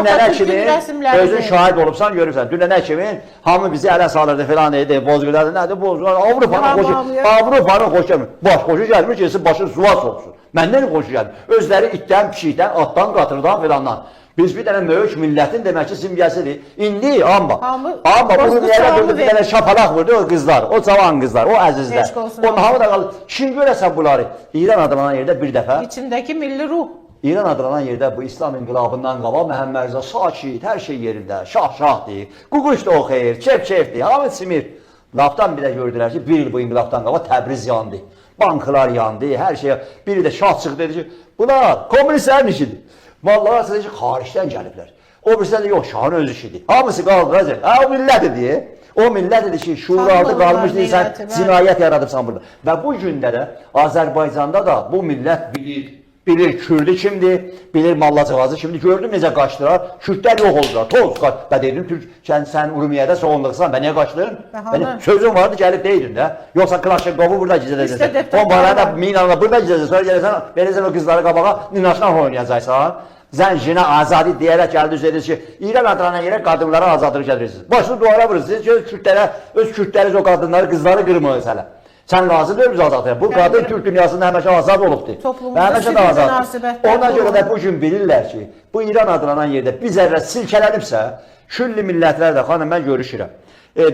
Dünənə Atatürk'ün kimi resimlerini. özün şahid olubsan, görürsən. Dünənə kimi hamı bizi ələ salırdı filan idi, bozqırlardı, nədir bozqırlar? Avropanın xoşu, Avropanın xoşu gəlmir. Baş xoşu gəlmir ki, başını suya soxsun. Məndən xoşu gəlmir. Özləri itdən, pişikdən, atdan, qatırdan filandan. Biz bir dənə böyük millətin demək ki, simgəsidir. İndi amma, amma Urmiyədə durdu, bir dənə şapalaq vurdu o qızlar, o cavan qızlar, o əzizlər. Onun hamı da qalır. Kim görəsən bunları? İran adlanan yerdə bir dəfə. İçindəki milli ruh. İran adlanan yerdə bu İslam inqilabından qabaq Məhəmməd Rza sakit, hər şey yerində, şah şahdır, ququş da oxuyur, kef kefdir, hamı simir. Lafdan bir də gördülər ki, bir il bu inqilabdan qabaq Təbriz yandı, banklar yandı, hər şey. Biri də şah çıxdı dedi ki, bunlar kommunistlərin işidir. Vallahi deyir ki, xaricdən gəliblər. O birisi də yox, şahın öz işidir. Hamısı qaldıracaq. Ha, o millət idi. O millət idi ki, şuuraltı qalmış deyirsən, cinayət yaradıbsan burada. Və bu gündə də Azərbaycanda da bu millət bilir. Bilir Kürdü kimdir, bilir Mallacığazı kimdir. Gördüm necə qaçdılar. Kürdlər yox oldular. Toz qaç. Bə dedim Türk, sən Urmiyədə soğunluqsan, bə niyə qaçdın? Bə, sözün vardı gəlib deydin də. Yoxsa Klaşenkovu burada gizlədəcəksən. Bombaları da minanla burada gizlədəcəksən. Sonra gəlirsən, verəcəksən o qızları qabağa, ninaşla oynayacaqsan. Zənginə azadi deyərək gəldi dediniz ki, İran adlanan yerə qadınlara azadlıq gətirirsiniz. Başını duvara vurursunuz, öz Kürdlərə, öz Kürdləriniz o qadınları, qızları qırmır hələ. Sən razı deyil azadlığa. Bu qadın Türk dünyasında həmişə azad olubdur. Və həmişə də azad. Ona görə də bu gün bilirlər ki, bu İran adlanan yerdə bir zərrə silkələnibsə, külli millətlər də, xanım mən görüşürəm.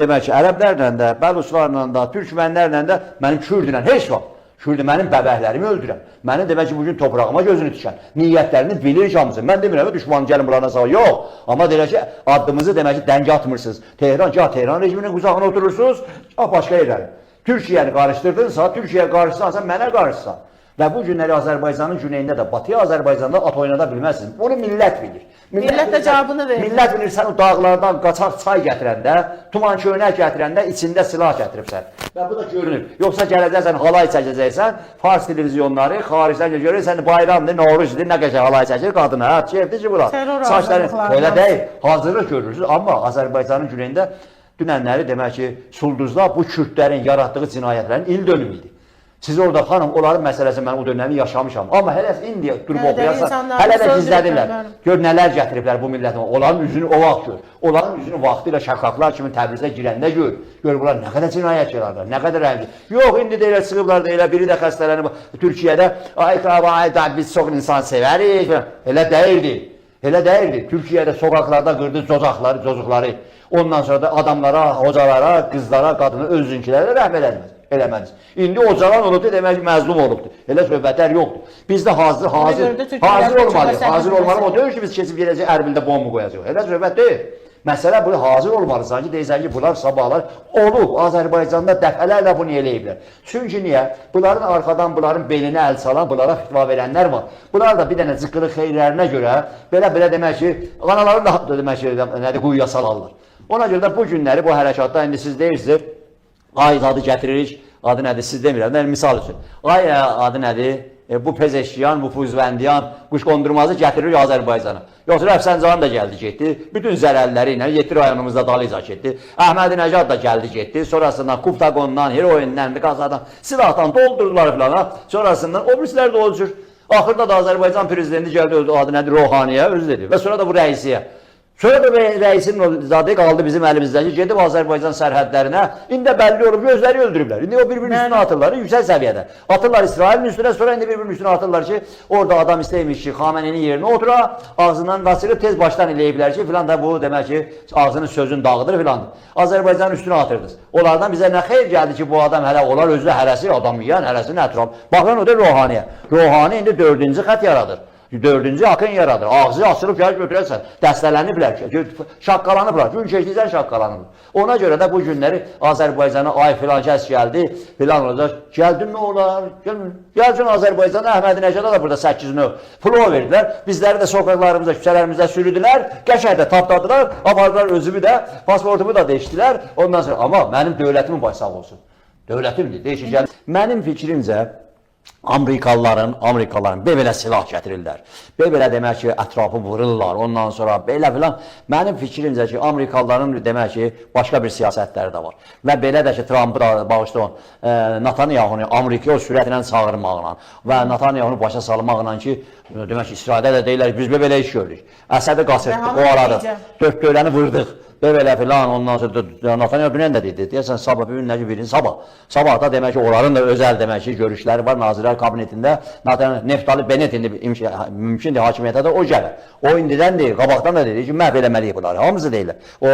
Demək ki, ərəblərlə də, bəluslarla da, türkmənlərlə də, mənim Kürdlə heç vaxt. Kürdü mənim bəbəhlərimi öldürən, mənim demək ki, bugün toprağıma gözünü tikən, niyyətlərini bilir ki, hamısı. Mən demirəm ki, düşman gəlin bularına sağ, yox. Amma deyirəm ki, addımızı demək ki, dəngə atmırsınız. Tehran, gah Tehran rejiminin qucağına oturursunuz, gah başqa yerlərin. Türkiyəni qarışdırdınsa, Türkiyə qarışsansa, mənə qarışsan. Və bu günləri Azərbaycanın güneyində də, Batıya Azərbaycanda at oynada bilməzsiniz. Bunu millət bilir. Millət də cavabını verir. Millət bilir, sən o dağlardan qaçaq çay gətirəndə, tuman köynək gətirəndə içində silah gətiribsən. Və bu da görünür. Yoxsa gələcəksən, halay çəkəcəksən, fars televizyonları xaricdən görürsən, bayramdır, Novruzdur, nə qəşəng halay çəkir qadına, hə, keyfdir ki, bunlar. Saçları elə deyil, hazırlıq görürsünüz. Amma Azərbaycanın güneyində dünənləri demək ki, Sulduzda bu Kürdlərin yaratdığı cinayətlərin il dönümü idi. Siz orada xanım, onların məsələsini mən o dönəmi yaşamışam. Amma hələ indi durub oxuyasan, hələ də gizlədirlər. Gör nələr gətiriblər bu millətin. Onların üzünü o vaxt gör. Onların üzünü vaxtilə şəqqaqlar kimi Təbrizə girəndə gör. Gör bunlar nə qədər cinayət yararlar, nə qədər rəngli. Yox, indi də elə çıxıblar da elə biri də xəstələnib Türkiyədə. Ay, ay, ay, biz çox insan sevərik. Elə deyildi. Elə deyildi. Türkiyədə sokaklarda qırdı cocaqları, cocuqları. Ondan sonra da adamlara, hocalara, qızlara, qadına, özünkilərə rəhm eləməz. Eləməz. İndi ocalan olubdu, demək ki, məzlum olubdu. Elə söhbətlər yoxdur. Bizdə hazır olmalıyıq. Hazır olmalı. O deyil ki, biz keçib gedəcək Ərbildə bomba qoyacağıq. Elə söhbət deyil. Məsələ bu, hazır olmalısan ki, deyirsən ki, bunlar sabahlar olub. Azərbaycanda dəfələrlə bunu eləyiblər. Çünki niyə? Bunların arxadan, bunların belinə əl salan, bunlara fitva verənlər var. Bunlar da bir dənə cıqqırı xeyirlərinə görə belə-belə demək ki, anaların da demək ki, nədir, quyuya salarlar. Ona görə də bu günləri bu hərəkatda indi siz deyirsiniz, ay adı gətiririk, adı nədir, siz demirəm, yəni, misal üçün. Ay adı nədir, bu Pezeşkiyan, bu Fuzvəndiyan, quşqondurmazı gətiririk Azərbaycana. Yoxsa Rəfsəncan da gəldi, getdi. Bütün zərərləri ilə 7 rayonumuzda dalıca getdi. Əhmədinəcad da gəldi, getdi. Sonrasından Kuptagondan, heroindən, qazadan, silahdan doldurdular filana. Sonrasından o birislər də o cür. Axırda da Azərbaycan prezidenti gəldi, adı nədir, Ruhaniyə, özü dedi. Və sonra da bu rəisiyə. Sonra da rəisinin o zadı qaldı bizim əlimizdəki, gedib Azərbaycan sərhədlərinə, indi də bəlli olub, özləri öldürüblər. İndi o bir-birinin üstünə atırlar, yüksək səviyyədə. Atırlar İsrailin üstünə, sonra indi bir-birinin üstünə atırlar ki, orada adam istəymiş ki, Xameneinin yerinə otura, ağzından qaçırıb tez başdan eləyiblər ki, filan da bu demək ki, ağzının sözün dağıdır filandır. Azərbaycanın üstünə atırdınız. Onlardan bizə nə xeyir gəldi ki, bu adam hələ, onlar özü hərəsi adam yiyən, hərəsinin ətraf. Baxın o da Ruhaniyə. Ruhani indi 4-cü xət yaradır. 4-cü akın yaradır. Ağzı açılıb gəlib götürərsən. Dəstələniblər, şaqqalanıblar. Gün keçdikcə şaqqalanıblar. Ona görə də bu günləri Azərbaycana ay filan kəs gəldi, filan olacaq. Gəldi nə olar? Gəlmir. Gəlsin Azərbaycana Əhmədinəcada da burada 8 növ pulu verdilər. Bizləri də sokaklarımızda, küçələrimizdə sürüdülər. Qəşəng də tapdadılar, apardılar özümü də, pasportumu da dəyişdilər. Ondan sonra amma mənim dövlətimin başı sağ olsun. Dövlətimdir. Deyir ki, gəl. Mənim fikrimcə Amerikalıların belə silah gətirirlər. Belə demək ki, ətrafı vururlar. Ondan sonra belə filan. Mənim fikrimcə ki, Amerikalıların demək ki, başqa bir siyasətləri də var. Və belə də ki, Trumpı da bağışlayın, Netanyahunu Amerikaya o sürətlə çağırmaqla və Netanyahunu başa salmaqla ki, demək ki, İsrailə də deyirlər, biz belə iş gördük. Əsədi qaçırtdıq, o aradı. Dörd dövrəni vurdıq. Belə filan, ondan sonra Netanyahu dünən də dedi, deyəsən sabah, bu günləki birini sabah. Sabah da demək ki, onların da özəl demək ki, görüşləri var Nazirlər Kabinetində. Netanyahu, Neftali Bennett indi mümkündür hakimiyyətə də o gəlir. O indidən deyil, qabaqdan da dedi ki, məhv eləməliyik bunları. Hamısı deyirlər. O,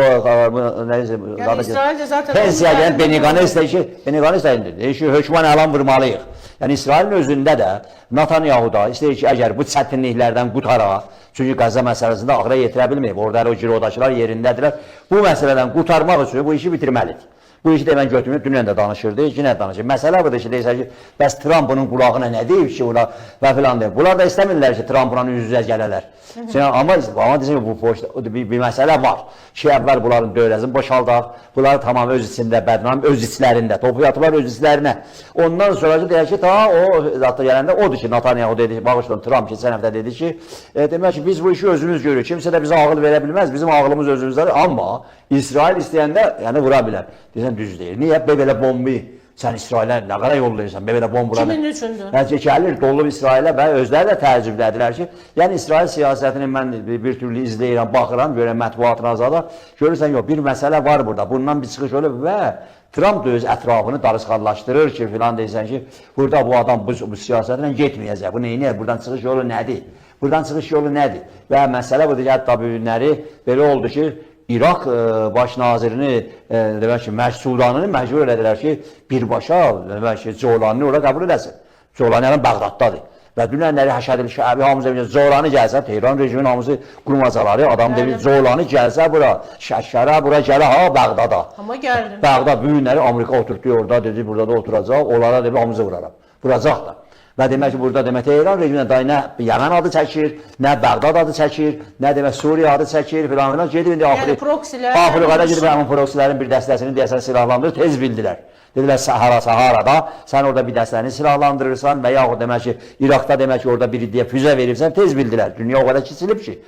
nəsə, Yəni İsrail də zaten pensiya gələn Benny Gantz də ki, Benny Gantz də indi deyir ki, hökmən əlan vurmalıyıq. Yəni İsrailin özündə də Netanyahu da istəyir ki, əgər bu çətinliklərdən qutara, çünki Qəzza məsələsində axıra yetirə bilməyib, orada hələ o girovdakılar yerindədirlər. Bu məsələdən qurtarmaq üçün bu işi bitirməlidir. Bu işi də mən götürmür, dünən də danışırdı, yenə danışır. Məsələ budur ki, deyirsən ki, bəs Trump bunun qulağına nə deyib ki, buna və filan deyib. Bunlar da istəmirlər ki, Trumpla üz-üzə gələlər. Amma deyirsən ki, bu boş, bir məsələ var ki, əvvəl bunların dövrəsini boşaldaq, bunları tamam öz içində bədnam, öz içlərində, topu yatıblar öz içlərinə. Ondan sonra ki, deyək ki, ta o zatda gələndə odur ki, Netanyahu dedi, bağışlayın, Trump keçən həftə dedi ki, demək ki, biz bu işi özümüz görürük, kimsə də bizə ağıl verə bilməz, bizim ağlımız özümüzdədir, amma İsrail istəyəndə yəni vura bilər. Deyirsən, düz deyir. Niyə? Belə bombi sən İsrailə nə qədər yollayırsan, belə bomba. Kimin üçündür? Yəni gəlir dolu İsrailə və özləri də təəccüblədilər ki, yəni İsrail siyasətini mən bir türlü izləyirəm, baxıram, görürəm mətbuatına zada, görürsən yox, bir məsələ var burada. Bundan bir çıxış olub və Trump da öz ətrafını darısqallaşdırır ki, filan deyirsən ki, burada bu adam bu siyasətlə getməyəcək. Bu neyniyər? Buradan çıxış yolu nədir? Buradan çıxış yolu nədir? Və məsələ budur ki, hətta bu günləri belə oldu ki, İraq baş nazirini, demək ki, Sudanını məcbur elədilər ki, birbaşa demək ki, Colanını ora qəbul eləsin. Colani yəni Bağdaddadır. Və dünənləri Həşədil Şəbi hamısı bilir, Colani gəlsə, Tehran rejiminin hamısı qurmacaları, adam deyir, Colani gəlsə bura, Şəşərə bura gələ ha Bağdada. Amma gəldi. Bağdad bu günləri Amerika oturtdu orada, dedi, burada da oturacaq, onlara dedi, hamısı vuraram. Vuracaq da. Və demək ki, burada demək Tehran rejiminə day nə Yəmən adı çəkir, nə Bağdad adı çəkir, nə demək Suriya adı çəkir, filan filan. Gedib indi Yəni proksilər, Afrikada gedib həmin proksilərin bir dəstəsini deyəsən silahlandırır, tez bildilər. Dedilər Saharada sən orada bir dəstəni silahlandırırsan və yaxud demək ki, İraqda demək ki, orada bir deyə füzə verirsən, tez bildilər. Dünya o qədər kiçilib ki,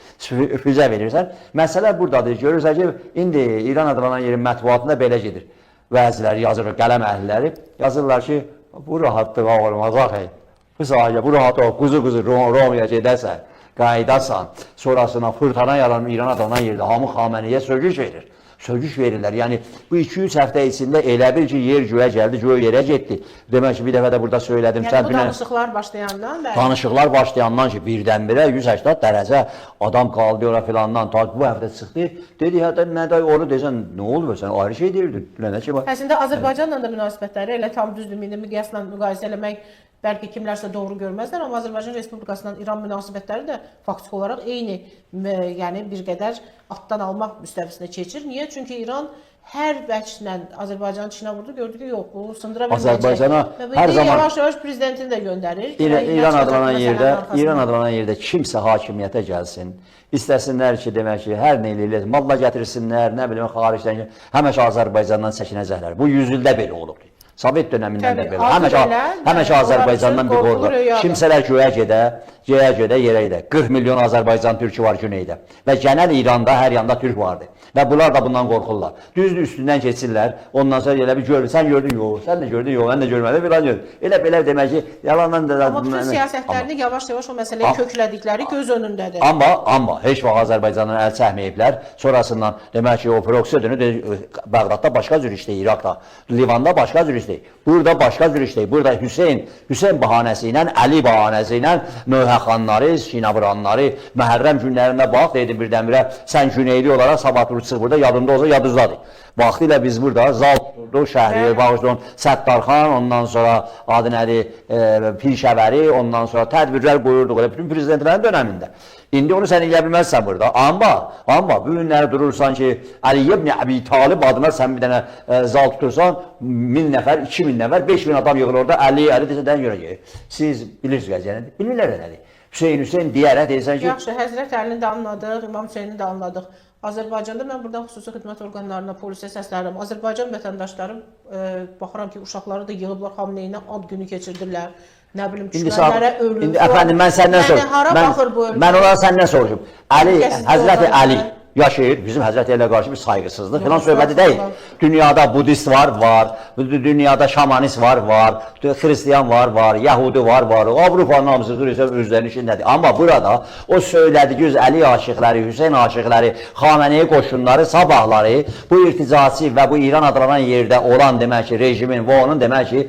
füzə verirsən. Məsələ buradadır. Görürsən ki, indi İran adlanan yerin mətbuatında belə gedir. Bəziləri yazır, qələm əhliləri yazırlar ki, bu rahatlığa olmaz axı. Bu sahəyə, bu rahat ol, quzu-quzu Romaya gedəsən, qayıdasan, sonrasına fırtına yaranır İran adlanan yerdə hamı Xameneyə sögüş verir. Sögüş verirlər. Yəni bu 2-3 həftə içində elə bil ki, yer göyə gəldi, göy yerə getdi. Demək ki, bir dəfə də burada söylədim. Yəni bu danışıqlar başlayandan bəli. Danışıqlar başlayandan ki, birdən-birə 180 dərəcə adam qaldı ora filandan, ta bu həftə çıxdı. Dedi, hətta nə də onu desən, nə oldu sən ayrı şey deyirdin. Nə ki var? Əslində Azərbaycanla da münasibətləri elə tam düzdür, indi miqyasla müqayisə eləmək bəlkə kimlərsə doğru görməzlər, amma Azərbaycan Respublikasından İran münasibətləri də faktiki olaraq eyni, yəni bir qədər atdan almaq müstəvisinə keçir. Niyə? Çünki İran hər vəclə Azərbaycanın içinə vurdu, gördü ki, yox, bu sındıra bilməyəcək. Azərbaycana hər zaman yavaş-yavaş prezidentini də göndərir. İran adlanan yerdə, İran adlanan yerdə kimsə hakimiyyətə gəlsin, istəsinlər ki, demək ki, hər nə eləyirlər, malla gətirsinlər, nə bilim, xaricdən, həmişə Azərbaycandan çəkinəcəklər. Bu 100 ildə belə olubdur. Sovet dönəmindən də belə. Həmişə Azərbaycandan bir qorxu. Kimsələr göyə gedə, göyə gedə, yerə gedə. 40 milyon Azərbaycan türkü var güneydə. Və genel İranda hər yanda türk vardı. Və bunlar da bundan qorxurlar. Düzdür, üstündən keçirlər. Ondan sonra elə bir görür, sən gördün, yox, sən də gördün, yox, mən də görmədim, filan gördüm. Elə belə demək ki, yalandan da... Amma bütün siyasətlərini yavaş-yavaş o məsələyə köklədikləri göz önündədir. Amma heç vaxt Azərbaycandan əl çəkməyiblər. Sonrasından demək ki, o proksi dönü Bağdadda başqa cür işləyir, İraqda, Livanda başqa cür işləyir. Burada başqa cür işləyir. Burada Hüseyn bahanəsi ilə, Əli bahanəsi ilə növhəxanları, şinavuranları, Məhərrəm günlərində bax, dedim birdən-birə, sən güneyli olaraq sabah durur çıx burada, yadında olsa yadınızdadır. Vaxtilə biz burada zal tuturduq, Şəhriyyə, bağışlayın, Səttarxan, ondan sonra adı nədir, Pirşəbəri, ondan sonra tədbirlər qoyurduq, elə bütün prezidentlərin dönəmində. İndi onu sən eləyə bilməzsən burada. Amma bu günləri durursan ki, Əli ibn Əbi Talib adına sən bir dənə zal tutursan, 1000 nəfər, 2000 nəfər, 5000 adam yığılır orada, Əli, Əli desə dən görə ki, siz bilirsiniz, yəni, bilmirlər də nədir. Hüseyn, Hüseyn deyərək deyirsən ki... Yaxşı, Həzrət Əlini də anladıq, İmam Hüseyni də anladıq. Azərbaycanda mən buradan xüsusi xidmət orqanlarına, polisə səslənirəm. Azərbaycan vətəndaşları, baxıram ki, uşaqları da yığıblar, Xamneyinə ad günü keçirdirlər. nə bilim düşmənlərə ölüm. İndi əfəndim mən səndən soruşum. Hara baxır bu ölkə? Mən onlara səndən soruşum. Əli, Həzrəti Əli yaşayır, bizim Həzrəti Əliyə qarşı bir sayğısızlıq filan söhbəti deyil. Dünyada budist var, var. Dünyada şamanist var, var. Xristiyan var, var. Yahudi var, var. Avropanın hamısı xristiyan özlərinin işindədir. Amma burada o söylədiyiniz Əli aşıqları, Hüseyn aşıqları, Xameneyi qoşunları sabahları bu irticaçı və bu İran adlanan yerdə olan demək ki, rejimin və onun demək ki,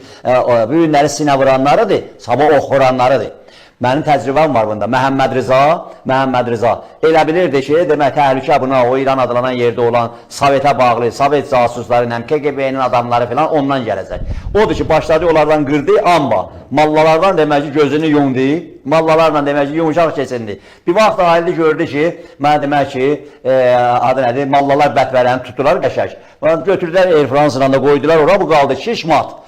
bu günləri sinə vuranlarıdır, sabah ox vuranlarıdır. Mənim təcrübəm var bunda. Məhəmməd Rıza elə bilirdi ki, demək təhlükə buna o İran adlanan yerdə olan Sovetə bağlı, Sovet casusları, KGB-nin adamları filan ondan gələcək. Odur ki, başladı onlardan qırdı, amma mallalardan demək ki, gözünü yumdu, mallalarla demək ki, yumuşaq keçindi. Bir vaxt aildə gördü ki, mənə demək ki, adı nədir, mallalar bətbərəni tutdular qəşəng. Götürdülər Air France-la da qoydular ora, bu qaldı şişmat.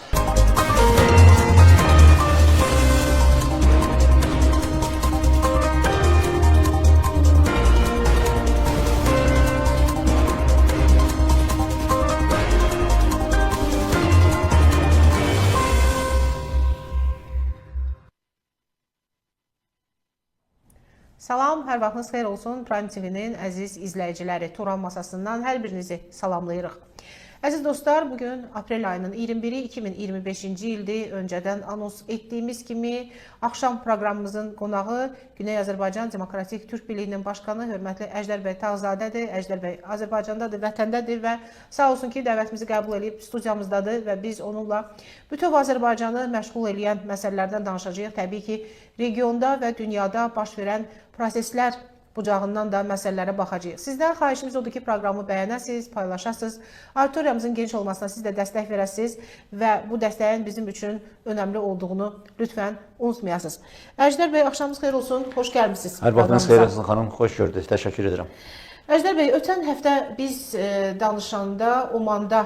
Salam, hər vaxtınız xeyir olsun. Prime TV-nin əziz izləyiciləri, Turan masasından hər birinizi salamlayırıq. Əziz dostlar, bugün aprel ayının 21-i 2025-ci ildir. Öncədən anons etdiyimiz kimi axşam proqramımızın qonağı Güney Azərbaycan Demokratik Türk Birliyinin başqanı hörmətli Əjdər bəy Tağızadədir. Əjdər bəy Azərbaycandadır, vətəndədir və sağ olsun ki, dəvətimizi qəbul edib studiyamızdadır və biz onunla bütöv Azərbaycanı məşğul eləyən məsələlərdən danışacağıq. Təbii ki, regionda və dünyada baş verən proseslər bucağından da məsələlərə baxacağıq. Sizdən xahişimiz odur ki, proqramı bəyənəsiniz, paylaşasınız, auditoriyamızın geniş olmasına siz də dəstək verəsiniz və bu dəstəyin bizim üçün önəmli olduğunu lütfən unutmayasınız. Əjdər bəy, axşamınız xeyir olsun, xoş gəlmisiniz. Hər vaxtınız xeyir olsun xanım, xoş gördük, təşəkkür edirəm. Əjdər bəy, ötən həftə biz danışanda Omanda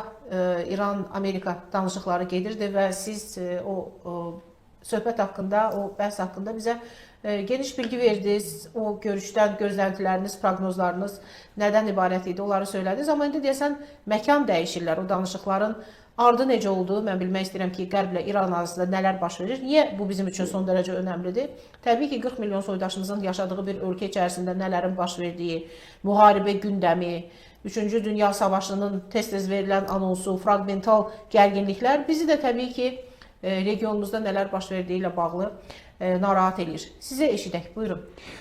İran-Amerika danışıqları gedirdi və siz o söhbət haqqında, o bəhs haqqında bizə geniş bilgi verdiniz. O görüşdən gözləntiləriniz, proqnozlarınız nədən ibarət idi, onları söylədiniz. Amma indi deyəsən məkan dəyişirlər. O danışıqların ardı necə oldu? Mən bilmək istəyirəm ki, Qərblə İran arasında nələr baş verir? Niyə bu bizim üçün son dərəcə önəmlidir? Təbii ki, 40 milyon soydaşımızın yaşadığı bir ölkə içərisində nələrin baş verdiyi, müharibə gündəmi, Üçüncü Dünya Savaşının tez-tez verilən anonsu, fraqmental gərginliklər bizi də təbii ki, regionumuzda nələr baş verdiyi ilə bağlı narahat eləyir. Sizə eşidək, buyurun.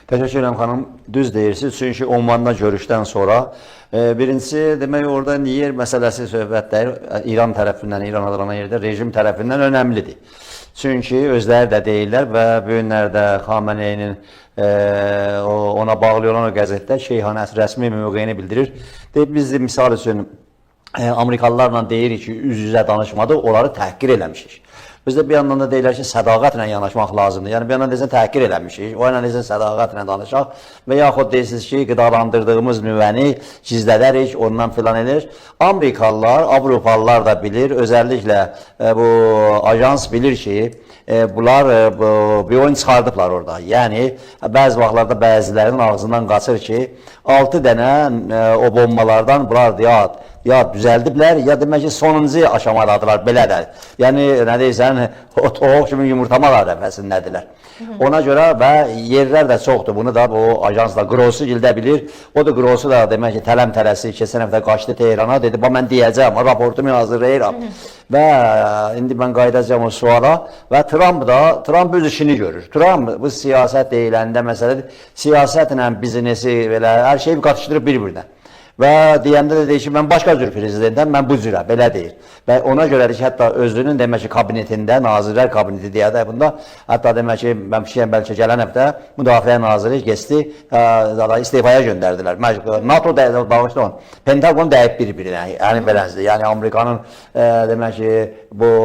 Təşəkkür edirəm xanım. Düz deyirsiniz. Çünki Omanda görüşdən sonra birincisi, demək orada yer məsələsi söhbətləri İran tərəfindən, İran adlanan yerdə rejim tərəfindən önəmlidir. Çünki özləri də deyirlər və bu günlərdə Xameneyinin ona bağlı olan o qəzetdə Şeyhan rəsmi mövqeyini bildirir. Deyir, biz də misal üçün Amerikalılarla deyirik ki, üz-üzə danışmadıq, onları təhqir eləmişik. Biz də bir yandan da deyirlər ki, sədaqətlə yanaşmaq lazımdır. Yəni bir yandan deyirsən təhqir eləmişik, o yandan deyirsən sədaqətlə danışaq və yaxud deyirsiniz ki, qidalandırdığımız nüvəni gizlədərik, ondan filan edir. Amerikalılar, Avropalılar da bilir, özəlliklə bu ajans bilir ki, bunlar bir oyun çıxardıblar orada. Yəni bəzi vaxtlarda bəzilərinin ağzından qaçır ki, 6 dənə o bombalardan bunlar ya düzəldiblər, ya demək ki, sonuncu aşamadadılar, belə də. Yəni, nə deyirsən, o toyuq kimi yumurtamaq ərəfəsindədirlər. Ona görə və yerlər də çoxdur. Bunu da bu ajansla Grossu gildə bilir. O da Grossu da demək ki, tələm-tələsi keçən həftə qaçdı Tehrana, dedi, mən deyəcəm, raportumu hazırlayıram. Və indi mən qayıdacağam o suala və Tramp öz işini görür. Tramp bu siyasət deyiləndə məsələdir, siyasətlə biznesi belə hər şeyi qatışdırıb bir-birinə. Və deyəndə də deyir ki, mən başqa cür prezidentəm, mən bu cürə, belə deyir. Və ona görədir ki, hətta özünün demək ki, kabinetində, Nazirlər Kabineti deyə də bunda, hətta demək ki, mən fikirəm bəlkə gələn həftə Müdafiə Naziri keçdi, istifaya göndərdilər. NATO bağışla onu, Pentagon dəyib bir-birinə, yəni beləncə, yəni Amerikanın demək ki, bu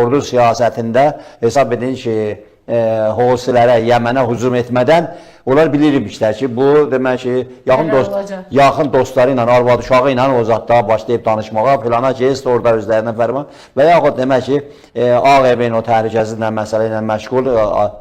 ordu siyasətində hesab edin ki, Husilərə, Yəmənə hücum etmədən Onlar bilirmişlər ki, bu demək ki, yaxın Nələr dost, olacaq? Yaxın dostları ilə, arvad uşağı ilə o zatda başlayıb danışmağa, filana gest orada özlərinə fərman və yaxud demək ki, Ağ Evin o təhlükəsizliklə məsələ ilə məşğul,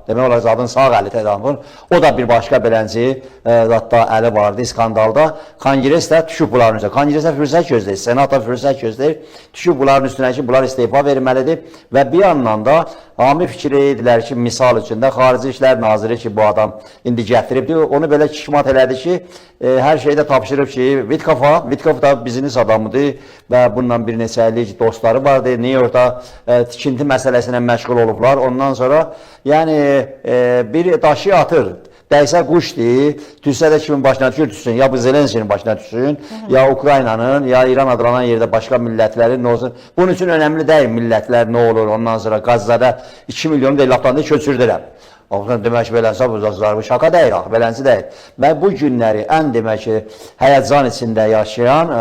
demək olar zadın sağ əli Trumpın, o da bir başqa beləncə zatda əli vardı skandalda. Konqres də düşüb bunların üstünə. Konqres də fürsət gözləyir, Senat da fürsət gözləyir. Düşüb bunların üstünə ki, bunlar istefa verməlidir və bir yandan da ami fikir idilər ki, misal üçün də Xarici İşlər Naziri ki, bu adam indi gətiribdi, onu belə kişmat elədi ki, hər şeydə tapşırıb ki, Vitkofa, Vitkov da biznes adamıdır və bununla bir neçə illik dostları vardı. New Yorkda tikinti məsələsinə məşğul olublar. Ondan sonra yəni bir daşı atır. Dəysə quşdur, düşsə də kimin başına düşür, düşsün. Ya bu Zelenskinin başına düşsün, ya Ukraynanın, ya İran adlanan yerdə başqa millətlərin nə olsun. Bunun üçün önəmli deyil millətlər nə olur. Ondan sonra Qazzada 2 milyonu da lapdan köçürdürəm. Axı demək ki, beləsə bu zazlar, bu şaka deyil axı, beləncə deyil. Və bu günləri ən demək ki, həyəcan içində yaşayan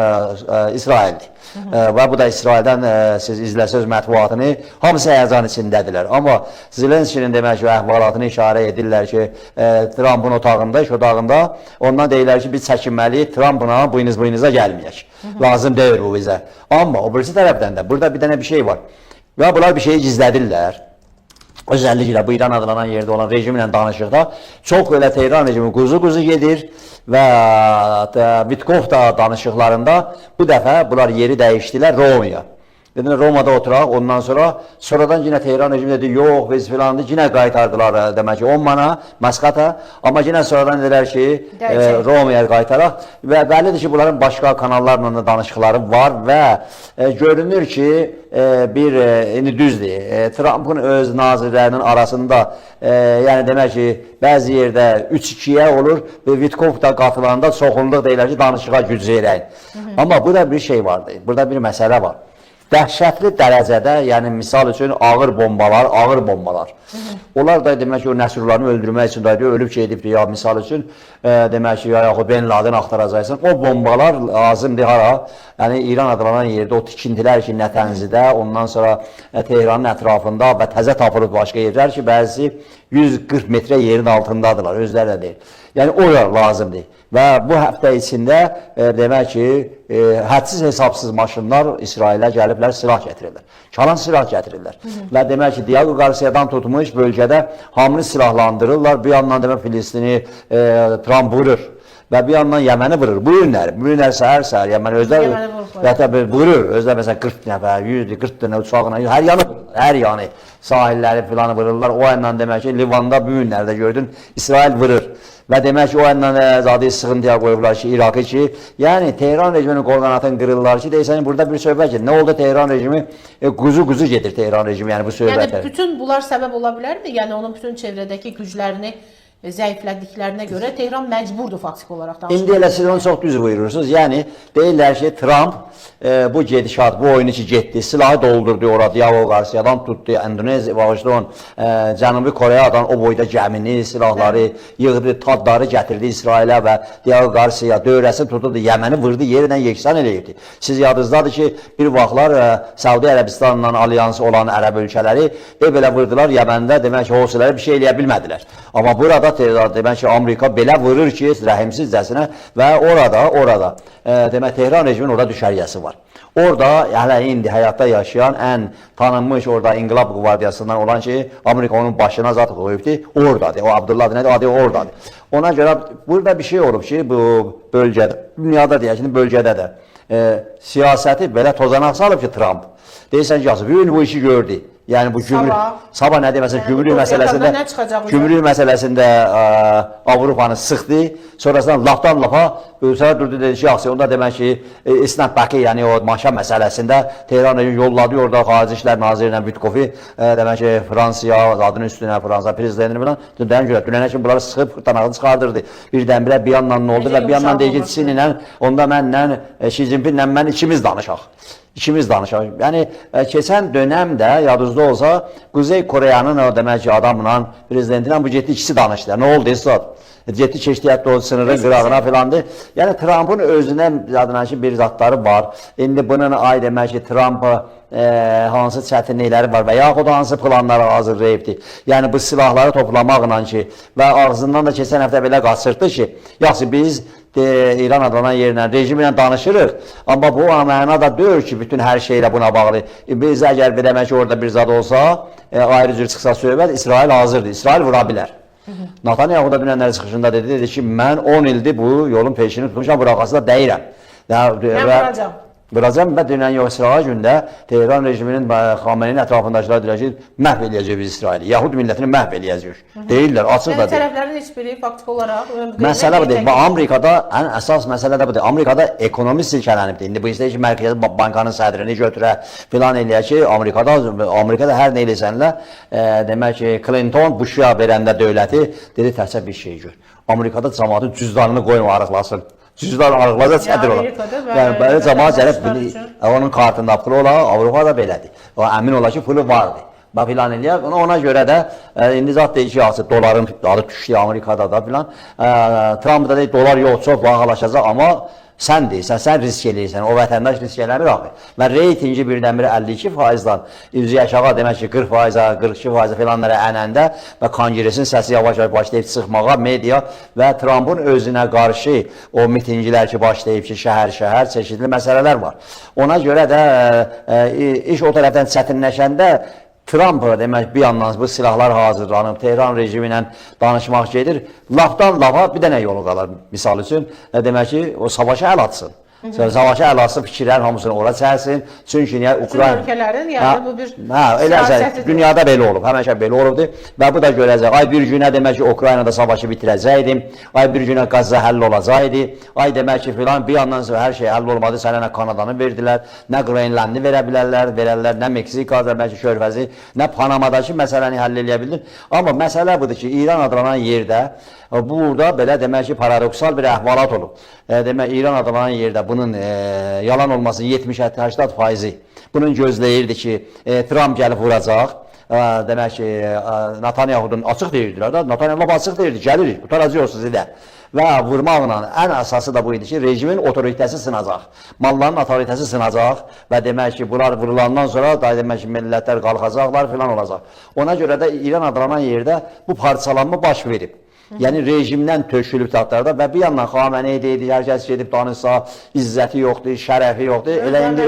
İsraildir. Və bu da İsraildən siz izləsəz mətbuatını, hamısı həyəcan içindədirlər. Amma Zelenskinin demək ki, əhvalatını işarə edirlər ki, Trumpın otağında, iş otağında, ondan deyirlər ki, biz çəkinməliyik, Trumpla buyunuz buyunuza gəlməyək. Lazım deyil bu bizə. Amma o birisi tərəfdən də burada bir dənə bir şey var. Və bunlar bir şeyi gizlədirlər. Özellikle bu İran adlanan yerde olan rejimle danışıqda çox elə Tehran rejimi quzu-quzu gedir və Vitkov da danışıqlarında bu dəfə bunlar yeri dəyişdilər Romaya. Dedilər Romada oturaq, ondan sonra sonradan yenə Tehran rejimi dedi, yox biz filandı, yenə qaytardılar demək ki, Ommana, Maskata, amma yenə sonradan dedilər ki, Romaya qaytaraq və bəllidir ki, bunların başqa kanallarla da danışıqları var və görünür ki, bir indi düzdür, Trumpın öz nazirlərinin arasında, yəni demək ki, bəzi yerdə 3-2-yə olur və Vitkov da qatılanda çoxunluq deyirlər ki, danışığa güc verək. Amma burada bir şey vardı, burada bir məsələ var. Dəhşətli dərəcədə, yəni misal üçün ağır bombalar, ağır bombalar. Onlar da demək ki, o Nəsrullahını öldürmək üçün da ölüb gedibdir ya misal üçün, demək ki, ya yaxud Ben Laden axtaracaqsan. O bombalar lazımdır hara? Yəni İran adlanan yerdə o tikintilər ki, Nətənzidə, ondan sonra Tehranın ətrafında və təzə tapılıb başqa yerlər ki, bəzisi 140 metrə yerin altındadırlar, özləri də deyil. Yəni ora lazımdır. Və bu həftə içində demək ki, hədsiz hesabsız maşınlar İsrailə gəliblər, silah gətirirlər. Çalan silah gətirirlər. Və demək ki, Diego Garcia'dan tutmuş bölgədə hamını silahlandırırlar. Bir yandan demək Filistini Trump vurur və bir yandan Yəməni vurur. Bu günlər səhər-səhər Yəməni özləri vurur. Özləri məsələn 40 nəfər, 100, 40 dənə uçaqla hər yanı vururlar. Hər yanı sahilləri filanı vururlar. O yandan demək ki, Livanda bu günlərdə gördün, İsrail vurur. Və demək ki, o yandan zadı sıxıntıya qoyublar ki, İraqı ki, yəni Tehran rejiminin qol-qanatını qırırlar ki, deyirsən burada bir söhbət gedir. Nə oldu Tehran rejimi? Quzu-quzu gedir Tehran rejimi, yəni bu söhbətə. Yəni bütün bunlar səbəb ola bilərmi? Yəni onun bütün çevrədəki güclərini zəiflədiklərinə görə Tehran məcburdur faktiki olaraq danışmağa. İndi elə siz onu çox düz buyurursunuz. Yəni deyirlər ki, Trump bu gedişat, bu oyunu ki getdi, silahı doldurdu ora, Diego Garcia'dan tutdu, Endoneziya, bağışlayın, Cənubi Koreyadan o boyda gəmini, silahları yığdı, tadları gətirdi İsrailə və Diego Garcia dövrəsini tuturdu, Yəməni vurdu, yerlə yeksan eləyirdi. Siz yadınızdadır ki, bir vaxtlar Səudi Ərəbistanla alyansı olan ərəb ölkələri belə vurdular Yəməndə, demək ki, Housiləri bir şey eləyə bilmədilər. Amma burada demək ki, Amerika belə vurur ki, rəhimsizcəsinə və orada demək Tehran rejiminin orada düşərgəsi var. Orada hələ indi həyatda yaşayan ən tanınmış orada İnqilab Qvardiyasından olan ki, Amerika onun başına zat qoyubdu, oradadır. O Abdullah nədir? Adı oradadır. Ona görə burada bir şey olub ki, bu bölgədə, dünyada deyək ki, bölgədə də siyasəti belə tozanaq salıb ki, Trump. Deyirsən ki, bu gün bu işi gördü. Yəni bu gümrük, sabah nə deməsə yəni, gümrük məsələsində, gümrük məsələsində Avropanı sıxdı. Sonrasında lafdan lafa sonra durdu dedi ki, yaxşı, onda demək ki, İsnat Bakı, yəni o maşa məsələsində Tehran yolladı orada Xarici İşlər Naziri ilə Vitkovu, demək ki, Fransiya adının üstünə Fransa prezidentini falan. Dünən görə, dünənə kimi bunları sıxıb qırtanağını çıxardırdı. Birdən-birə bir yandan nə oldu və bir yandan deyir ki, Çin ilə onda mənlə, Xi Jinpinglə mən ikimiz danışaq. İkimiz danışaq. Yəni keçən dönəmdə yadınızda olsa Quzey Koreyanın o demək ki, adamla, prezidentinlə bu getdi ikisi danışdılar. Nə oldu Esad? Getdi keçdi hətta o sınırın qırağına filandı. Yəni Trumpın özünə adına ki bir zatları var. İndi bunun ay demək ki Trump hansı çətinlikləri var və yaxud hansı planları hazırlayıbdı. Yəni bu silahları toplamaqla ki və ağzından da keçən həftə belə qaçırtdı ki, yaxşı biz İran adlanan yerlə, rejimlə danışırıq, amma bu məna da deyil ki, bütün hər şeylə buna bağlı. Biz əgər demək ki, orada bir zad olsa, ayrı cür çıxsa söhbət, İsrail hazırdır, İsrail vura bilər. Netanyahu da dünənləri çıxışında dedi ki, mən 10 ildir bu yolun peşini tutmuşam, buraqası da deyirəm. Mən vuracağam. Vuracağam və dünən yox İsrail gündə Tehran rejiminin və Xameneyin ətrafındakılar deyirlər ki, məhv eləyəcək biz İsraili, Yahud millətini məhv eləyəcəyik. Deyirlər, açıq da Yəni deyir. tərəflərin heç biri faktiki olaraq Məsələ budur. Və Amerikada ən əsas məsələ də budur. Amerikada ekonomi silkələnibdir. İndi bu istəyir ki, Mərkəzi Bankanın sədrini götürə filan eləyə ki, Amerikada hər nə eləsənlər, demək ki, Clinton Bush'a verəndə dövləti dedi təkcə bir şey gör. Amerikada cəmaatın cüzdanını qoyma arıqlasın. Cüzdan arıqlasa çətin olar. Yəni belə cəmaat gəlib onun kartında pulu olar, Avropada belədir. O əmin ola ki, pulu vardır. Bax filan eləyər. Ona görə də indi zat deyir ki, yaxşı doların adı düşdü Amerikada da filan. Trump da deyir dolar yox, çox bahalaşacaq, amma sən deyirsən, sən risk eləyirsən, o vətəndaş risk eləmir axı. Və reytingi birdən-birə 52%-dan üzü aşağı demək ki, 40%-a, 42%-a filanlara ənəndə və Konqresin səsi yavaş-yavaş başlayıb çıxmağa, media və Trumpın özünə qarşı o mitinqlər ki, başlayıb ki, şəhər-şəhər çeşidli məsələlər var. Ona görə də iş o tərəfdən çətinləşəndə Trump demək bir yandan bu silahlar hazırlanıb, Tehran rejimi ilə danışmaq gedir. Lafdan lafa bir dənə yolu qalar. Misal üçün, demək ki, o savaşa əl atsın. Savaşa əl atsın, fikirlərin hamısını ora çəksin. Çünki niyə Ukrayna ölkələrin, yəni bu bir elə dünyada belə olub, həmişə belə olubdur və bu da görəcək. Ay bir günə demək ki, Ukraynada savaşı bitirəcəkdim. Ay bir günə Qəzza həll olacaqdı. Ay demək ki, filan bir yandan sonra hər şey həll olmadı. Sənə nə Kanadanı verdilər, nə Qrenlandı verə bilərlər, verərlər, nə Meksika, demək ki, körfəzi, nə Panamadakı məsələni həll eləyə bildin. Amma məsələ budur ki, İran adlanan yerdə burada belə demək ki, paradoksal bir əhvalat olub. Demək İran adlanan yerdə bunun yalan olmasın 70-80% bunun gözləyirdi ki, Trump gəlib vuracaq. Demək ki, Netanyahudun açıq deyirdilər da, Netanyahu lap açıq deyirdi, gəlirik, qurtaracağıq sizi də. Və vurmaqla ən əsası da bu idi ki, rejimin otoritəsi sınacaq, malların otoritəsi sınacaq və demək ki, bunlar vurulandan sonra da demək ki, millətlər qalxacaqlar filan olacaq. Ona görə də İran adlanan yerdə bu parçalanma baş verib. Yəni rejimdən tökülüb tatlarda və bir yandan Xamenei deyirdi, hər kəs gedib danışsa, izzəti yoxdur, şərəfi yoxdur. Elə indi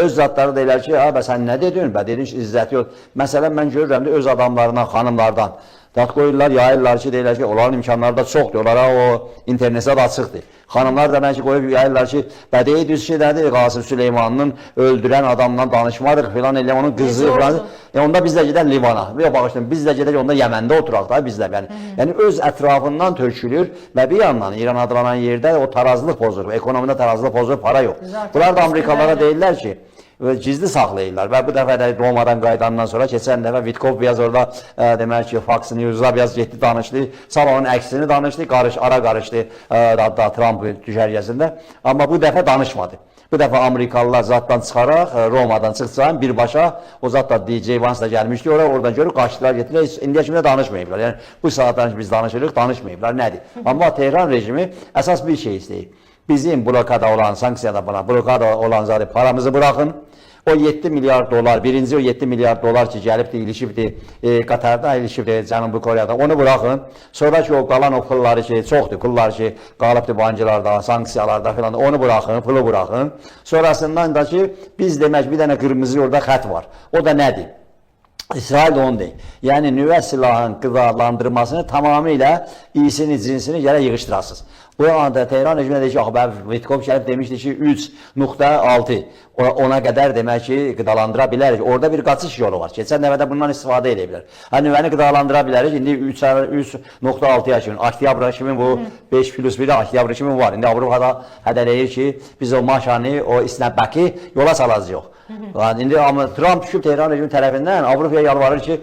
öz zatları deyirlər ki, "A, bəs sən nə dedin?" Bə dedin ki, izzəti yox. Məsələn, mən görürəm də öz adamlarından, xanımlardan dat qoyurlar, yayırlar ki, deyirlər ki, onların imkanları da çoxdur, onlara o internetdə də açıqdır. Xanımlar da bəlkə qoyub yayırlar ki, bə deyirdiniz ki, nədir, Qasım Süleymanının öldürən adamdan danışmarıq filan elə onun qızı filan. Onda biz də gedək Livana. Yox, bağışlayın, biz də gedək onda Yəməndə oturaq da biz də. Yəni öz ətrafından tökülür və bir yandan İran adlanan yerdə o tarazlıq pozulur, ekonomidə tarazlıq pozulur, para yox. Bunlar da Amerikalılara deyirlər ki, və gizli saxlayırlar və bu dəfə də Romadan qayıdandan sonra keçən dəfə Vitkov biraz orada demək ki, Fox News-a biraz getdi, danışdı. Sabah onun əksini danışdı, ara qarışdı da Trump düşərgəsində. Amma bu dəfə danışmadı. Bu dəfə Amerikalılar zatdan çıxaraq, Romadan çıxsan birbaşa o zat da DJ Vance da gəlmişdi ora, oradan görüb qaçdılar, getdilər. Heç indiyə kimi də danışmayıblar. Yəni bu saatdan biz danışırıq, danışmayıblar. Nədir? Amma Tehran rejimi əsas bir şey istəyir. Bizim blokada olan, sanksiyada falan, blokada olan zaten paramızı bırakın. O 7 milyar dolar, birinci o 7 milyar dolar ki gəlibdi, ilişibdi, Qatarda ilişibdi, Cənubi Koreyada, onu bırakın. Sonra ki o qalan o pulları ki, çoxdur pullar ki, qalıbdı banklarda, sanksiyalarda filan, onu bırakın, pulu bırakın. Sonrasından da ki, biz demək bir dənə qırmızı orada xətt var. O da nədir? İsrail də onu deyir. Yəni nüvə silahın qidalandırmasını tamamilə iyisini, cinsini gərək yığışdırasınız. Bu anda Tehran rejiminə deyir ki, axı Vitkov gəlib demişdi ki, 3.6 ona qədər demək ki, qidalandıra bilərik. Orada bir qaçış yolu var. Keçən dəfə də bundan istifadə edə bilər. Hə, nüvəni qidalandıra bilərik. İndi 3.6-ya kimi, oktyabra kimi bu 5 + 1 oktyabra kimi var. İndi Avropada hədələyir ki, biz o maşanı, o isnəbəki yola salacağıq. Yəni, indi amma Trump düşüb Tehran rejimi tərəfindən Avropaya yalvarır ki,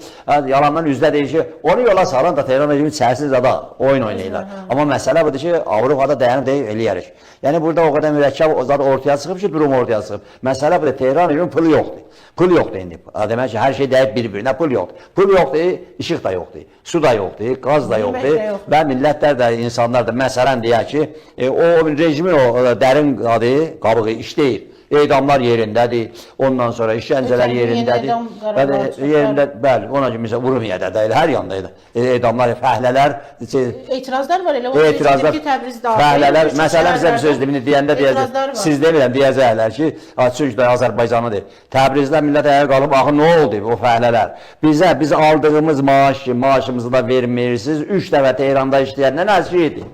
yalandan üzdə deyir ki, onu yola salın da Tehran rejimi çərsiz ada oyun oynayırlar. Amma məsələ budur ki, Avropada dayanıb deyib eləyərik. Yəni burada o qədər mürəkkəb o zat ortaya çıxıb ki, durum ortaya çıxıb. Məsələ budur, Tehran rejimin pulu yoxdur. Pul yoxdur indi. Demək ki, hər şey dəyib bir-birinə, pul yoxdur. Pul yoxdur, işıq da yoxdur, su da yoxdur, qaz da yoxdur və millətlər də, insanlar da məsələn deyək ki, o rejimin o dərin adı, qabığı işləyir. Edamlar yerindədir, ondan sonra işgəncələr yerindədir. Bəli, yerində, bəli, ona kimi məsələn Urmiyədə də elə hər yanda elə. Edamlar, fəhlələr, etirazlar var elə. Etirazlar, ki, Təbriz daxil. Fəhlələr, məsələn sizə bir söz deyim, deyəndə deyəcək, siz demirəm, deyəcəklər ki, çünki də Azərbaycanlıdır. Təbrizdə millət ayağa qalıb, axı nə oldu o fəhlələr? Bizə, biz aldığımız maaş, maaşımızı da vermirsiniz. 3 dəfə Tehranda işləyəndən əski idi.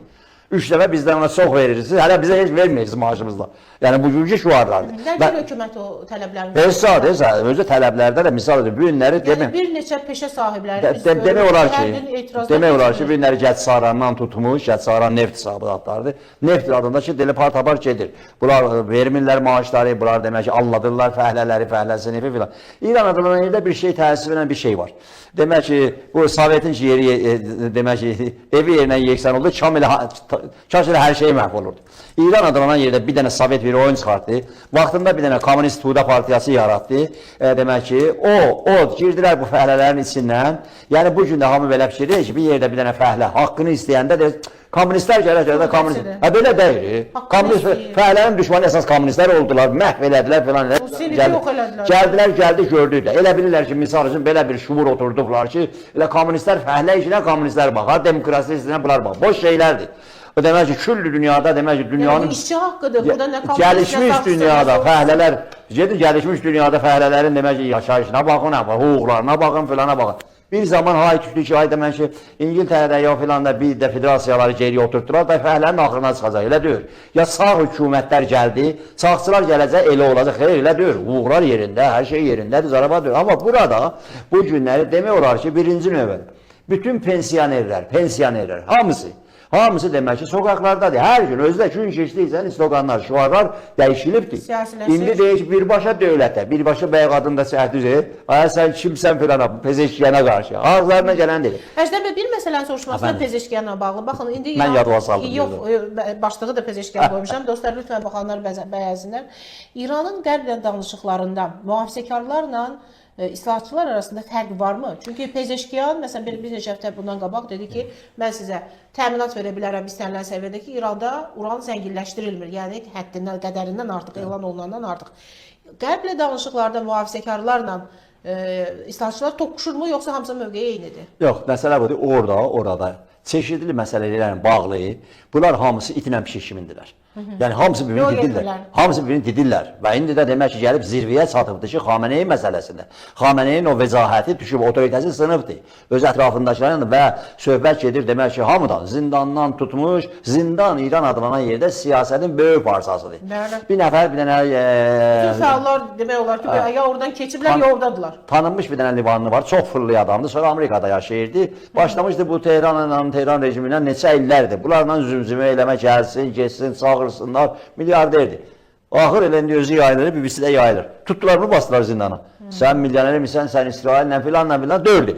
3 dəfə bizdən ona çox verirsiniz, hələ bizə heç vermirsiniz maaşımızda. Yəni bugünkü şüarlardır. Nədir hökumət o tələblərini? Heç özü tələblərdə də misal üçün bu günləri yəni bir neçə peşə sahibləri demək olar ki, demək olar ki, bu günləri Gəçsarandan tutmuş, Gəçsaran neft hesablatlardır. Neft adında ki, delə par-tapar gedir. Bunlar vermirlər maaşları, bunlar demək ki, alladırlar fəhlələri, fəhlə sinifi filan. İran adlanan yerdə bir şey təəssüf edən bir şey var. Demək ki, bu Sovetin yeri demək ki, evi yerinə yeksan oldu, kaş elə hər şey məhv olurdu. İran adlanan yerdə bir dənə Sovet bir oyun çıxartdı. Vaxtında bir dənə Komünist Tuda Partiyası yaratdı. Demək ki, o girdilər bu fəhlələrin içindən. Yəni bu gün də hamı belə fikirləyir ki, bir yerdə bir dənə fəhlə haqqını istəyəndə də kommunistlər gələr də kommunist. Hə belə deyil. Kommunist fəhlələrin düşməni əsas kommunistlər oldular, məhv elədilər filan. Gəldilər, gəldi, gördük də. Elə bilirlər ki, misal üçün belə bir şuur oturdublar ki, elə kommunistlər fəhlə işinə kommunistlər baxar, demokrasi işinə bunlar baxar. Boş şeylərdir. O demək ki, küllü dünyada, demək ki, dünyanın yəni, işçi haqqıdır. Burada nə kommunist, gəlişmiş dünyada fəhlələr, gedin gəlişmiş dünyada fəhlələrin demək ki, yaşayışına baxın, hüquqlarına baxın, filana baxın. Bir zaman hay düşdü ki, ay demək ki, İngiltərədə ya filan da bir də federasiyaları geriyə oturtdular da fəhlənin axırına çıxacaq, elə deyil. Ya sağ hökumətlər gəldi, sağçılar gələcək, elə olacaq. Xeyr, elə deyil. Hüquqlar yerində, hər şey yerindədir, zarafat deyil. Amma burada bu günləri demək olar ki, birinci növbədə bütün pensionerlər, hamısı demək ki, sokaklardadır. Hər gün özü də gün keçdikcə sloqanlar, şüarlar dəyişilibdir. İndi deyir ki, birbaşa dövlətə, birbaşa bəy qadın da səhv ay sən kimsən filan, Pezeşkiyana qarşı. Ağızlarına gələn deyir. Əjdər bəy, bir məsələni soruşmasına Pezeşkiyana bağlı. Baxın, indi mən yadıma saldım. Yox, başlığı da Pezeşkiyan qoymuşam. Dostlar, lütfən baxanlar bəyənsinlər. İranın Qərblə danışıqlarında mühafizəkarlarla İslahatçılar arasında fərq varmı? Çünki Pezeşkiyan, məsələn, bir neçə həftə bundan qabaq dedi ki, mən sizə təminat verə bilərəm istənilən səviyyədə ki, İranda uran zənginləşdirilmir. Yəni, həddindən, qədərindən artıq, elan olunandan artıq. Qərblə danışıqlarda mühafizəkarlarla islahatçılar toqquşurmu, yoxsa hamısının mövqeyi eynidir? Yox, məsələ budur, orada çeşidli məsələlərlə bağlı, bunlar hamısı itlə pişik kimindirlər. Yəni hamısı bir-birini didirlər. Hamısı bir-birini didirlər. Və indi də demək ki, gəlib zirvəyə çatıbdır ki, Xameneyi məsələsində. Xameneyin o vəzahəti düşüb, otoritəsi sınıbdır. Öz ətrafındakıların və söhbət gedir demək ki, hamıdan, zindandan tutmuş, zindan İran adlanan yerdə siyasətin böyük parçasıdır. Bəli. Bir nəfər, bir dənə bütün fəallar demək olar ki, ya oradan keçiblər, ya oradadırlar. Tanınmış bir dənə Livanlı var, çox fırlı adamdır. Sonra Amerikada yaşayırdı. Başlamışdı bu Tehranla, Tehran rejimi ilə neçə illərdir. Bunlarla zümzümə eləmə gəlsin, getsin, çağırsınlar, milyarderdir. Axır elə indi özü yayılır, BBC-də yayılır. Tutdular bunu, bastılar zindana. Sən milyoner misən, sən İsraillə filanla filan 4 il.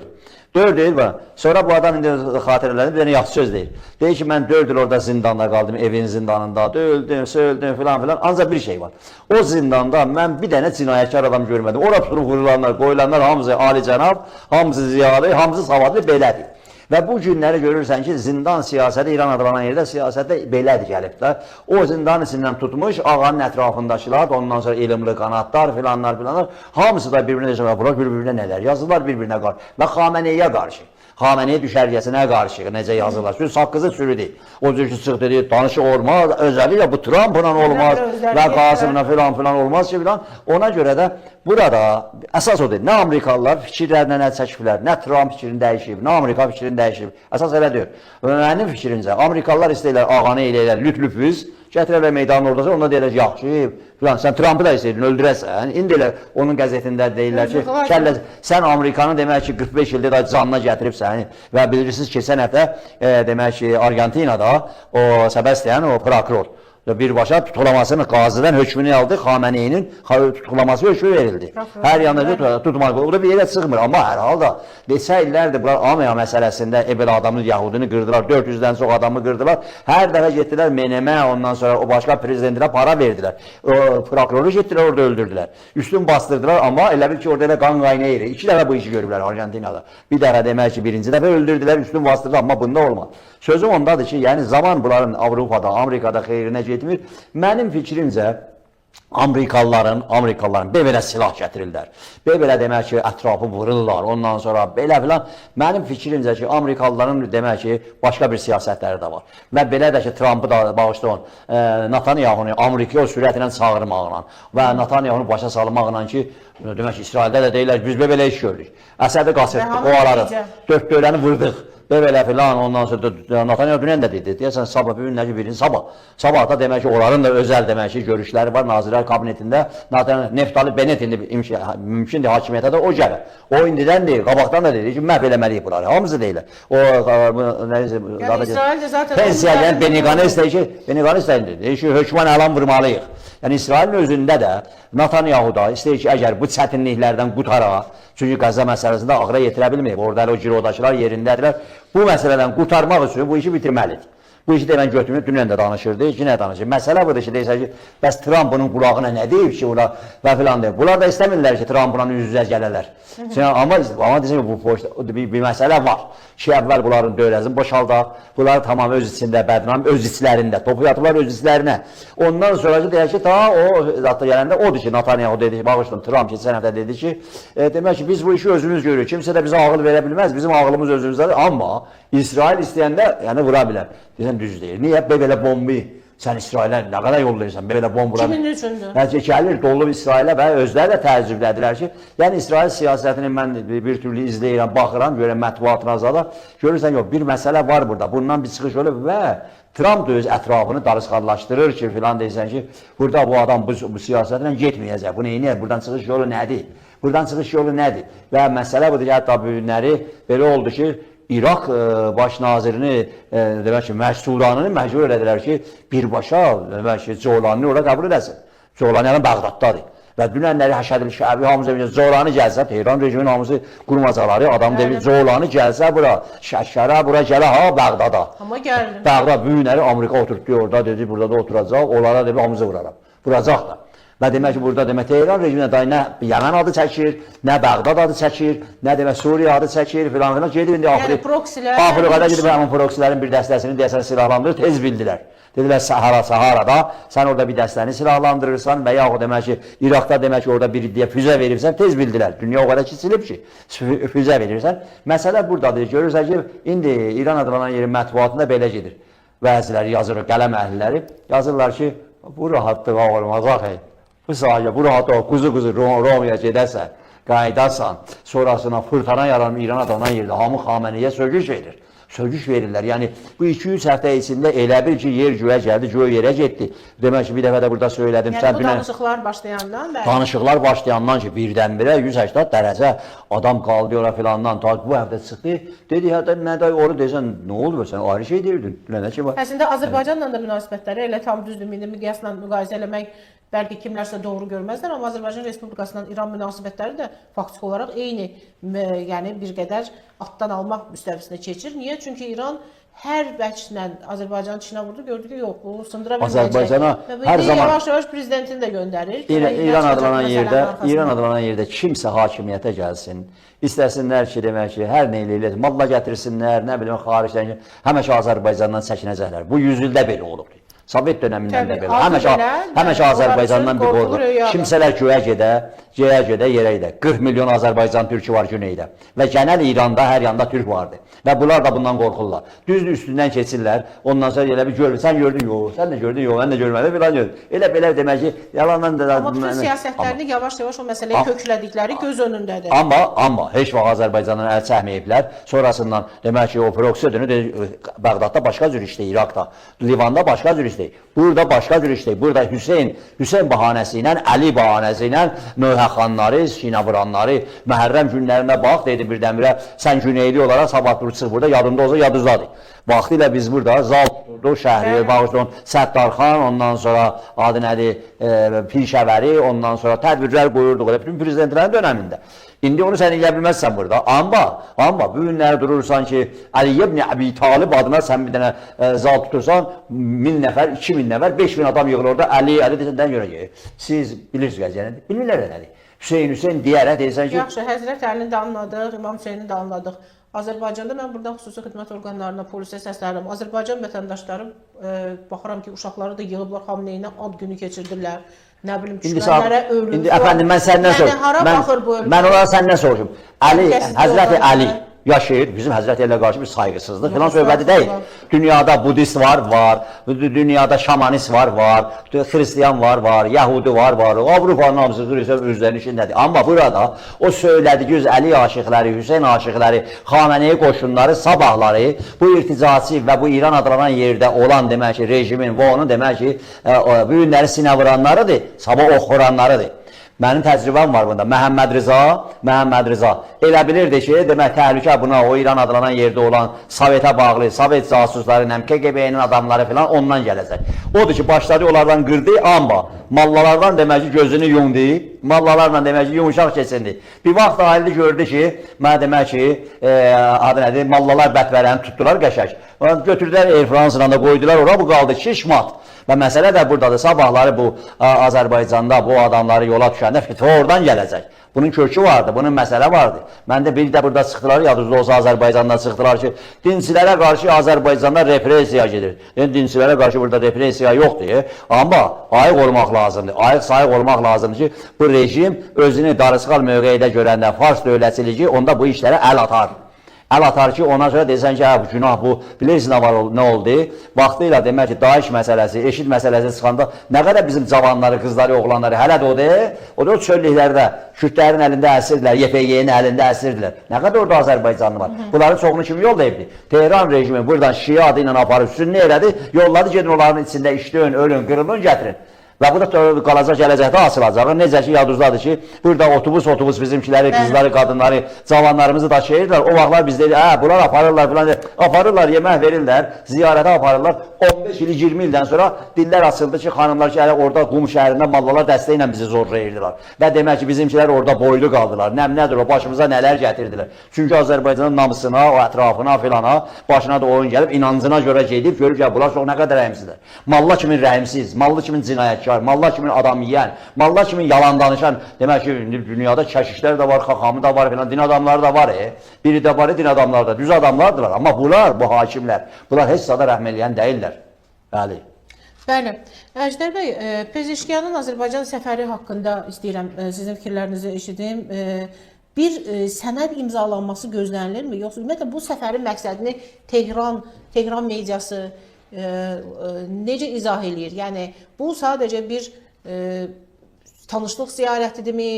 4 il var. Sonra bu adam indi xatirələrini bir dənə yaxşı söz deyir. Deyir ki, mən 4 il orada zindanda qaldım, evin zindanında, döyüldüm, söyüldüm filan filan. Ancaq bir şey var. O zindanda mən bir dənə cinayətkar adam görmədim. Ora tutulub vurulanlar, qoyulanlar hamısı ali cənab, hamısı ziyalı, hamısı savadlı belədir. Və bu günləri görürsən ki, zindan siyasəti İran adlanan yerdə siyasətdə belədir gəlib də. O zindanın içindən tutmuş ağanın ətrafındakılar, ondan sonra elmli qanatlar filanlar filanlar, hamısı da bir-birinə cavab vurur, bir-birinə nələr yazırlar, bir-birinə qarşı və Xameneyə qarşı. Xameneyi düşərgəsinə qarşı necə yazırlar. Çünki saqqızı sürüdü. O cür ki, çıx dedi, danışıq olmaz, özəlliklə bu Trumpla olmaz və Qasımla filan filan olmaz ki filan. Ona görə də burada əsas odur. Nə Amerikalılar fikirlərinə nə çəkiblər, nə Trump fikrini dəyişib, nə Amerika fikrini dəyişib. Əsas elə deyil. Mənim fikrimcə Amerikalılar istəyirlər ağanı eləyirlər, lüt-lüfüz, gətirərlər meydanın ortasına, onda deyirlər yaxşı, filan, sən Trumpı da istəyirdin, öldürəsən. İndi elə onun qəzetində deyirlər ki, kəllə, sən Amerikanı demək ki, 45 ildir da canına gətiribsən və bilirsiniz keçən həftə demək ki, Argentinada o Sebastian, o prokuror, Birbaşa tutuklamasını qazidən hökmünü aldı. Xameneyinin tutuklaması hökmü verildi. Hər yanında tutmaq. O da bir yerə çıxmır. Amma hər halda neçə illərdir bunlar AMEA məsələsində belə adamı, Yahudini qırdılar. 400-dən çox adamı qırdılar. Hər dəfə getdilər MNM, ondan sonra o başqa prezidentinə para verdilər. O prokuroru getdilər, orada öldürdülər. Üstün bastırdılar, amma elə bil ki, orada elə qan qaynayır. 2 dəfə bu işi görüblər Argentinada. Bir dəfə demək ki, birinci dəfə öldürdülər, üstün bastırdılar, amma bunda olmaz. Sözüm ondadır ki, yəni zaman bunların Avropada, Amerikada xeyrinə getmir. Mənim fikrimcə Amerikalıların belə silah gətirirlər. Belə demək ki, ətrafı vururlar, ondan sonra belə filan. Mənim fikrimcə ki, Amerikalıların demək ki, başqa bir siyasətləri də var. Və belə də ki, Trumpı da bağışlayın, Netanyahunu Amerikaya o sürətlə çağırmaqla və Netanyahunu başa salmaqla ki, demək ki, İsraildə də deyirlər, biz belə iş görürük. Əsədi qaçırtdıq, o aradıq. 4 dövrəni vurdıq. Belə filan, ondan sonra Netanyahu dünən də dedi, deyəsən sabah, bugün nə ki birinci sabah. Sabah da demək ki, onların da özəl demək ki, görüşləri var Nazirlər Kabinetində. Neftali Bennett indi mümkündür hakimiyyətə də o gəlir. O indidən deyir, qabaqdan da deyir ki, məhv eləməliyik bunları. Hamısı deyirlər. O yəni İsrail də zaten pensiya gələn Benny Gantz deyir ki, Benny Gantz deyir ki, hökmən əlan vurmalıyıq. Yəni İsrailin özündə də Netanyahu da istəyir ki, əgər bu çətinliklərdən qutara, çünki Qəzza məsələsində axıra yetirə bilməyib. Orada hələ o girovdakılar yerindədirlər. Bu məsələdən qurtarmaq üçün bu işi bitirməlidir. Bu işi də mən götürmür, dünən də danışırdı, yenə danışır. Məsələ budur ki, deyirsən ki, bəs Trump bunun qulağına nə deyib ki, buna və filan deyib. Bunlar da istəmirlər ki, Trumpla üz-üzə gələlər. Amma deyirsən ki, bu boşda, bir məsələ var ki, əvvəl bunların dövrəsini boşaldaq, bunlar tamam öz içində bədnam, öz içlərində, topu yatıblar öz içlərinə. Ondan sonra ki, deyək ki, ta o zatda gələndə odur ki, Netanyahu dedi ki, bağışlayın, Trump keçən həftə dedi ki, demək ki, biz bu işi özümüz görürük, kimsə də bizə ağıl verə bilməz, bizim ağılımız özümüzdədir, amma İsrail istəyəndə yəni vura bilər. Deyirsən, düz deyir. Niyə? Belə bombi sən İsrailə nə qədər yollayırsan, belə bomb vura. Kimin üçündür? Nəticə gəlir dolu İsrailə və özləri də təəccüblədilər ki, yəni İsrail siyasətini mən bir türlü izləyirəm, baxıram, görürəm mətbuatına zada, görürsən yox, bir məsələ var burada. Bundan bir çıxış olur və Trump da öz ətrafını darısqallaşdırır ki, filan deyirsən ki, burada bu adam bu siyasətlə getməyəcək. Bu neyniyər? Buradan çıxış yolu nədir? Buradan çıxış yolu nədir? Və məsələ budur ki, hətta bu günləri belə oldu ki, İraq baş nazirini, demək ki, Sudanını məcbur elədilər ki, birbaşa demək ki, Colanini ora qəbul edəsin. Colani yəni Bağdaddadır. Və dünənləri Həşədil Şəbi hamısı bilir, Colani gəlsə, Tehran rejiminin hamısı qurmacaları, adam deyir, Colani gəlsə bura, Şəşərə bura gələ ha Bağdada. Amma gəldi. Bağdad bu günləri Amerika oturtdu orada, dedi, burada da oturacaq, onlara dedi, hamısı vuraram. Vuracaq da. Və demək ki, burada demək Tehran rejiminə dair nə Yəmən adı çəkir, nə Bağdad adı çəkir, nə demək Suriya adı çəkir filan filan. Gedib indi Yəni proksilər Afrikada gedib həmin proksilərin bir dəstəsini deyəsən silahlandırır, tez bildilər. Dedilər Saharada sən orada bir dəstəni silahlandırırsan və yaxud demək ki, İraqda demək ki, orada bir deyə füzə verirsən, tez bildilər. Dünya o qədər kiçilib ki, füzə verirsən. Məsələ buradadır. Görürsən ki, indi İran adlanan yerin mətbuatında belə gedir. Bəziləri yazır, qələm əhliləri yazırlar ki, bu rahatlığa olmaz axı. Bu sahəyə, bu rahat ol, quzu-quzu Romaya gedəsən, qayıdasan, sonrasına fırtana yaranır İran adlanan yerdə hamı Xameneyə sögüş verir. Sögüş verirlər. Yəni bu 2-3 həftə içində elə bil ki, yer göyə gəldi, göy yerə getdi. Demək ki, bir dəfə də burada söylədim. Yəni bu danışıqlar başlayandan bəli. Danışıqlar başlayandan ki, birdən-birə 180 dərəcə adam qaldı ora filandan. Ta bu həftə çıxdı. Dedi, hətta nə də onu desən, nə oldu sən ayrı şey deyirdin. Dünən nə ki var? Əslində Azərbaycanla da münasibətləri elə tam düzdür, indi miqyasla müqayisə eləmək bəlkə kimlərsə doğru görməzlər, amma Azərbaycan Respublikasıyla İran münasibətləri də faktiki olaraq eyni, yəni bir qədər atdan almaq müstəvisinə keçir. Niyə? Çünki İran hər vəclə Azərbaycanın içinə vurdu, gördü ki, yox, bu sındıra bilməyəcək. Azərbaycana hər zaman yavaş-yavaş prezidentini də göndərir. İran adlanan yerdə, İran adlanan yerdə kimsə hakimiyyətə gəlsin, istəsinlər ki, demək ki, hər nə elə malla gətirsinlər, nə bilim xaricdən, həmişə Azərbaycandan çəkinəcəklər. Bu 100 ildə belə olubdur. Sovet dönəmindən də belə. Həmişə Azərbaycandan bir qorxu. Kimsələr göyə gedə, göyə gedə, yerə gedə. 40 milyon Azərbaycan türkü var güneydə. Və genel İranda hər yanda türk vardı. Və bunlar da bundan qorxurlar. Düzdür, üstündən keçirlər. Ondan sonra elə bir görür. Sən gördün, yox, sən də gördün, yox, mən də görmədim, filan gördüm. Elə belə demək ki, yalandan da. Amma bütün siyasətlərini yavaş-yavaş o məsələyə köklədikləri göz önündədir. Amma heç vaxt Azərbaycandan əl çəkməyiblər. Sonrasından demək ki, o proksi dönü Bağdadda başqa cür işləyir, İraqda, Livanda başqa cür işləyir. Burada başqa cür işləyir. Burada Hüseyn bahanəsi ilə, Əli bahanəsi ilə növhəxanları, sinəvuranları Məhərrəm günlərində bax dedi birdən-birə sən güneyli olaraq sabah dur çıx burada yadında olsa yadınızdadır. Vaxtilə biz burada zal tuturduq, Şəhriyar, bağışlayın, Səttarxan, ondan sonra adı nədir, Pişəvəri, ondan sonra tədbirlər qoyurduq elə bütün prezidentlərin dönəmində. İndi onu sən eləyə bilməzsən burada. Amma bu günləri durursan ki, Əli ibn Əbi Talib adına sən bir dənə zal tutursan, 1000 nəfər, 2000 nəfər, 5000 adam yığılır orada. Əli, Əli desən görə ki, siz bilirsiniz qəziyyəni, bilmirlər də nədir. Hüseyn, Hüseyn deyərək deyirsən ki, Yaxşı, Həzrət Əlini də anladıq, İmam Hüseyni də anladıq. Azərbaycanda mən buradan xüsusi xidmət orqanlarına, polisə səslənirəm. Azərbaycan vətəndaşları baxıram ki, uşaqları da yığıblar Xamneyinə ad günü keçirdirlər. Nə bilim, düşmənlərə ölüm. İndi əfəndim mən səndən soruşum. Yəni hara baxır bu ölkə? Mən onlara səndən soruşum. Əli, Həzrəti Əli yaşayır. Bizim Həzrəti Əliyə qarşı bir sayğısızlıq filan söhbəti deyil. Dünyada budist var, var. Dünyada şamanist var, var. Xristian var, var. Yahudi var, var. Avropanın hamısı xristian özlərinin işindədir. Amma burada o söylədiyi Əli aşiqləri, Hüseyn aşiqləri, Xameneyi qoşunları sabahları bu irticaçı və bu İran adlanan yerdə olan demək ki, rejimin və onun demək ki, bu günləri sinə vuranlarıdır, sabah ox vuranlarıdır. Mənim təcrübəm var bunda. Məhəmməd Rıza elə bilirdi ki, demək təhlükə buna o İran adlanan yerdə olan Sovetə bağlı, Sovet casusları ilə, KGB-nin adamları filan ondan gələcək. Odur ki, başladı onlardan qırdı, amma mallalardan demək ki, gözünü yumdu, mallalarla demək ki, yumuşaq keçindi. Bir vaxt ayıldı gördü ki, mənə demək ki, adı nədir, mallalar bətvərəni tutdular qəşəng. Götürdülər Air France-la da qoydular ora, bu qaldı şişmat. Və məsələ də buradadır. Sabahları bu Azərbaycanda bu adamları yola düşəndə fitnə oradan gələcək. Bunun kökü vardı, bunun məsələ vardı. Mən də bir də burada çıxdılar, yadınızda olsa Azərbaycandan çıxdılar ki, dinçilərə qarşı Azərbaycanda repressiya gedir. Yəni, dinçilərə qarşı burada repressiya yoxdur. Amma ayıq olmaq lazımdır. Ayıq sayıq olmaq lazımdır ki, bu rejim özünü darısqal mövqeydə görəndə Fars dövlətçiliyi onda bu işlərə əl atar. Əl atar ki, ona görə desən ki, hə, bu günah bu. Bilirsiniz nə var, nə oldu? Vaxtıyla demək ki, DAEŞ məsələsi, IŞİD məsələsi çıxanda nə qədər bizim cavanları, qızları, oğlanları hələ də o da o çöllüklərdə Kürdlərin əlində əsirdilər, YPG-nin əlində əsirdilər. Nə qədər orada Azərbaycanlı var. Bunların çoxunu kim yollayıbdı? Tehran rejimi buradan Şia adı ilə aparıb sünni elədi, yolladı, gedin onların içində işləyin, ölün, qırılın, gətirin. Və bu da qalacaq gələcəkdə asılacaq. Necə ki, yadınızdadır ki, burada otobus bizimkiləri, qızları, qadınları, cavanlarımızı daşıyırdılar. O vaxtlar biz dedik, hə, bunlar aparırlar filan. Aparırlar, yemək verirlər, ziyarətə aparırlar. 15 il, 20 ildən sonra dillər açıldı ki, xanımlar ki, hələ orada Qum şəhərində mallalar dəstə ilə bizi zorlayırdılar. Və demək ki, bizimkilər orada boylu qaldılar. Nə nədir o, başımıza nələr gətirdilər. Çünki Azərbaycanın namısına, o ətrafına filana, başına da oyun gəlib, inancına görə gedib, görüb ki, bunlar çox nə qədər rəhimsizlər. Malla kimin rəhimsiz, malla kimin cinayətkar, malla kimin adam yiyən, malla kimin yalan danışan. Demək ki, indi dünyada kəşişlər də var, xaxamı da var filan, din adamları da var. Biri də var, din adamları da, düz adamlardılar. Amma bunlar, bu hakimlər, bunlar heç zada rəhm eləyən deyillər. Bəli. Bəli. Əjdər bəy, Pezeşkiyanın Azərbaycan səfəri haqqında istəyirəm sizin fikirlərinizi eşidim. Bir sənəd imzalanması gözlənilirmi? Yoxsa ümumiyyətlə bu səfərin məqsədini Tehran mediası necə izah eləyir? Yəni bu sadəcə bir tanışlıq ziyarətidirmi?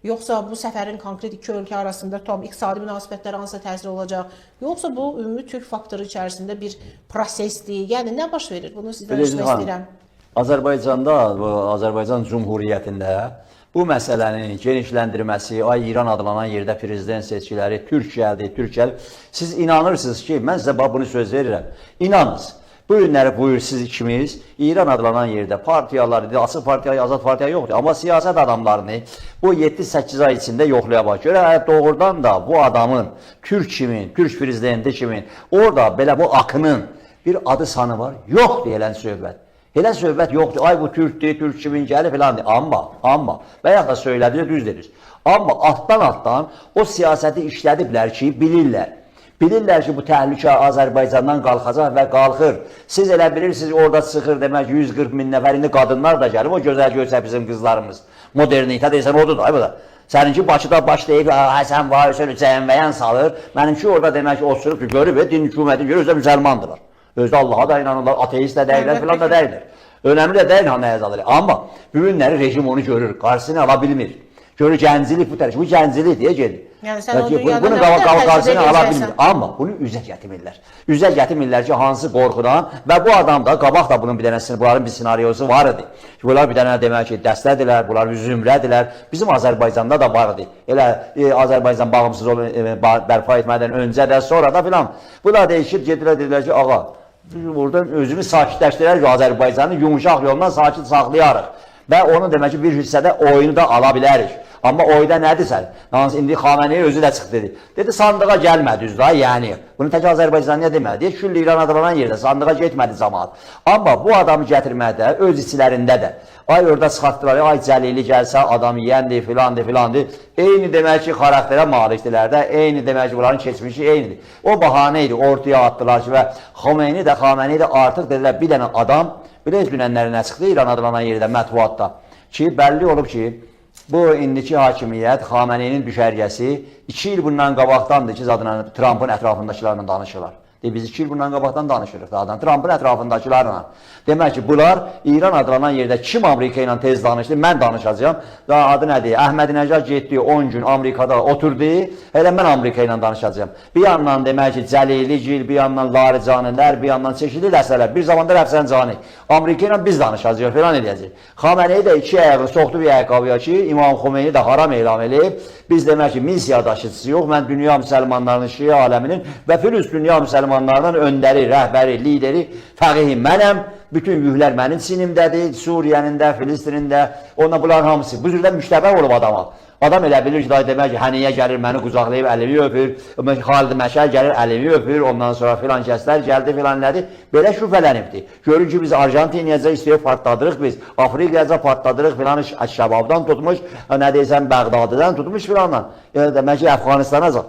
Yoxsa bu səfərin konkret iki ölkə arasında tam iqtisadi münasibətlərə hansısa təsir olacaq? Yoxsa bu ümumi türk faktoru içərisində bir prosesdir? Yəni nə baş verir? Bunu sizdən eşitmək istəyirəm. Azərbaycanda, bu Azərbaycan Cümhuriyyətində bu məsələnin genişləndirməsi, ay İran adlanan yerdə prezident seçkiləri, Türk gəldi, Türk gəldi. Siz inanırsınız ki, mən sizə bax bunu söz verirəm. İnanınız. Bu günləri buyur siz ikimiz İran adlanan yerdə partiyalar, açıq partiya, azad partiya yoxdur. Amma siyasət adamlarını bu 7-8 ay içində yoxlaya bax. Görə doğrudan da bu adamın Türk kimin, Türk prezidenti kimin, orada belə bu akının bir adı sanı var. Yoxdur elən söhbət. Elə söhbət yoxdur. Ay bu Türkdür, Türk kimin gəlib filandır. Amma və yaxud da söylədi, düz dediniz. Amma altdan o siyasəti işlədiblər ki, bilirlər. Bilirlər ki, bu təhlükə Azərbaycandan qalxacaq və qalxır. Siz elə bilirsiniz, orada çıxır demək 140 min nəfər, indi qadınlar da gəlib, o gözəl gözəl bizim qızlarımız. Modernitə deyirsən, odur da, ay bu da. Səninki Bakıda başlayıb, Həsən var, Hüseyn cəmvəyən salır. Mənimki orada demək ki, oturub ki, görüb, din hökuməti görür, özü də müsəlmandırlar. Özü Allaha da inanırlar, ateist də deyirlər, filan da deyirlər. Önəmli də deyil ha nəyə zadır. Amma bu günləri rejim onu görür, qarşısını ala bilmir. Görür gəncilik bu tərəf. Bu gəncilik deyə gedir. Yəni sən o dünyada bunu nə qədər qarşısını təcrübə ala edəcəksən? bilmir. Amma bunu üzə gətirmirlər. Üzə gətirmirlər ki, hansı qorxudan və bu adam da qabaq da bunun bir dənə bunların bir senaryosu var idi. Bunlar bir dənə demək ki, dəstədirlər, bunlar bir zümrədirlər. Bizim Azərbaycanda da var idi. Elə Azərbaycan bağımsız bərpa etmədən öncə də, sonra da filan. Bunlar deyişib gedirlər, dedilər ki, ağa, biz buradan özümüz sakitləşdirərik Azərbaycanı yumşaq yolla sakit saxlayarıq. Və onun demək ki, bir hissədə oyunu da ala bilərik. Amma oyda nədirsə? Hansı indi Xamenei özü də çıxdı dedi. Dedi sandığa gəlmədi düz daha, yəni. Bunu tək Azərbaycanlıya demədi. Küll İran adlanan yerdə sandığa getmədi camaat. Amma bu adamı gətirməkdə öz içlərində də ay orada çıxartdılar, ay Cəlili gəlsə adam yeyəndir, filandır, filandır. Eyni demək ki, xarakterə malikdilər də, eyni demək ki, bunların keçmişi eynidir. O bahanə idi, ortaya atdılar ki, və Xomeyni də, Xamenei də artıq dedilər bir dənə adam, bilirsiniz dünənləri nə çıxdı İran adlanan yerdə, mətbuatda ki, bəlli olub ki, bu indiki hakimiyyət Xameneinin düşərgəsi 2 il bundan qabaqdandır ki, zadına Trumpın ətrafındakılarla danışırlar. Deyir, biz 2 il bundan qabaqdan danışırıq zaten Trumpın ətrafındakılarla. Demək ki, bunlar İran adlanan yerdə kim Amerika ilə tez danışdı, mən danışacağam. Daha adı nədir? Əhmədinəcad getdi 10 gün Amerikada oturdu. Elə mən Amerika ilə danışacağam. Bir yandan demək ki, Cəlili bir yandan Laricanilər, bir yandan çeşitli dəstələr. Bir zamanda Rəfsəncani. Amerika ilə biz danışacağıq, filan eləyəcəyik. Xamenei də iki ayağını soxdu bir ayaqqabıya ki, İmam Xomeyni də haram elan eləyib. Biz demək ki, missiya daşıyıcısı yox, mən dünya müsəlmanlarının, şiə aləminin və fülüs dünya müsəlmanlarının öndəri, rəhbəri, lideri, fəqihi mənəm. Bütün yüklər mənim sinimdədir, Suriyenin də, Filistinin də, onunla bunların hamısı. Bu cürdə müştəbə olub adama. Adam elə bilir ki, day demək ki, Həniyə gəlir, məni qucaqlayıb əlimi öpür, Xalid Məşəl gəlir, əlimi öpür, ondan sonra filan kəslər gəldi, filan elədi. Belə şübhələnibdi. Görün ki, biz Arjantiniyəcə istəyir partladırıq biz, Afrikaca partladırıq filan, Şəbabdan tutmuş, nə deyirsən, Bəğdadidən tutmuş filanla. Yəni, demək ki, Əfqanistanaca.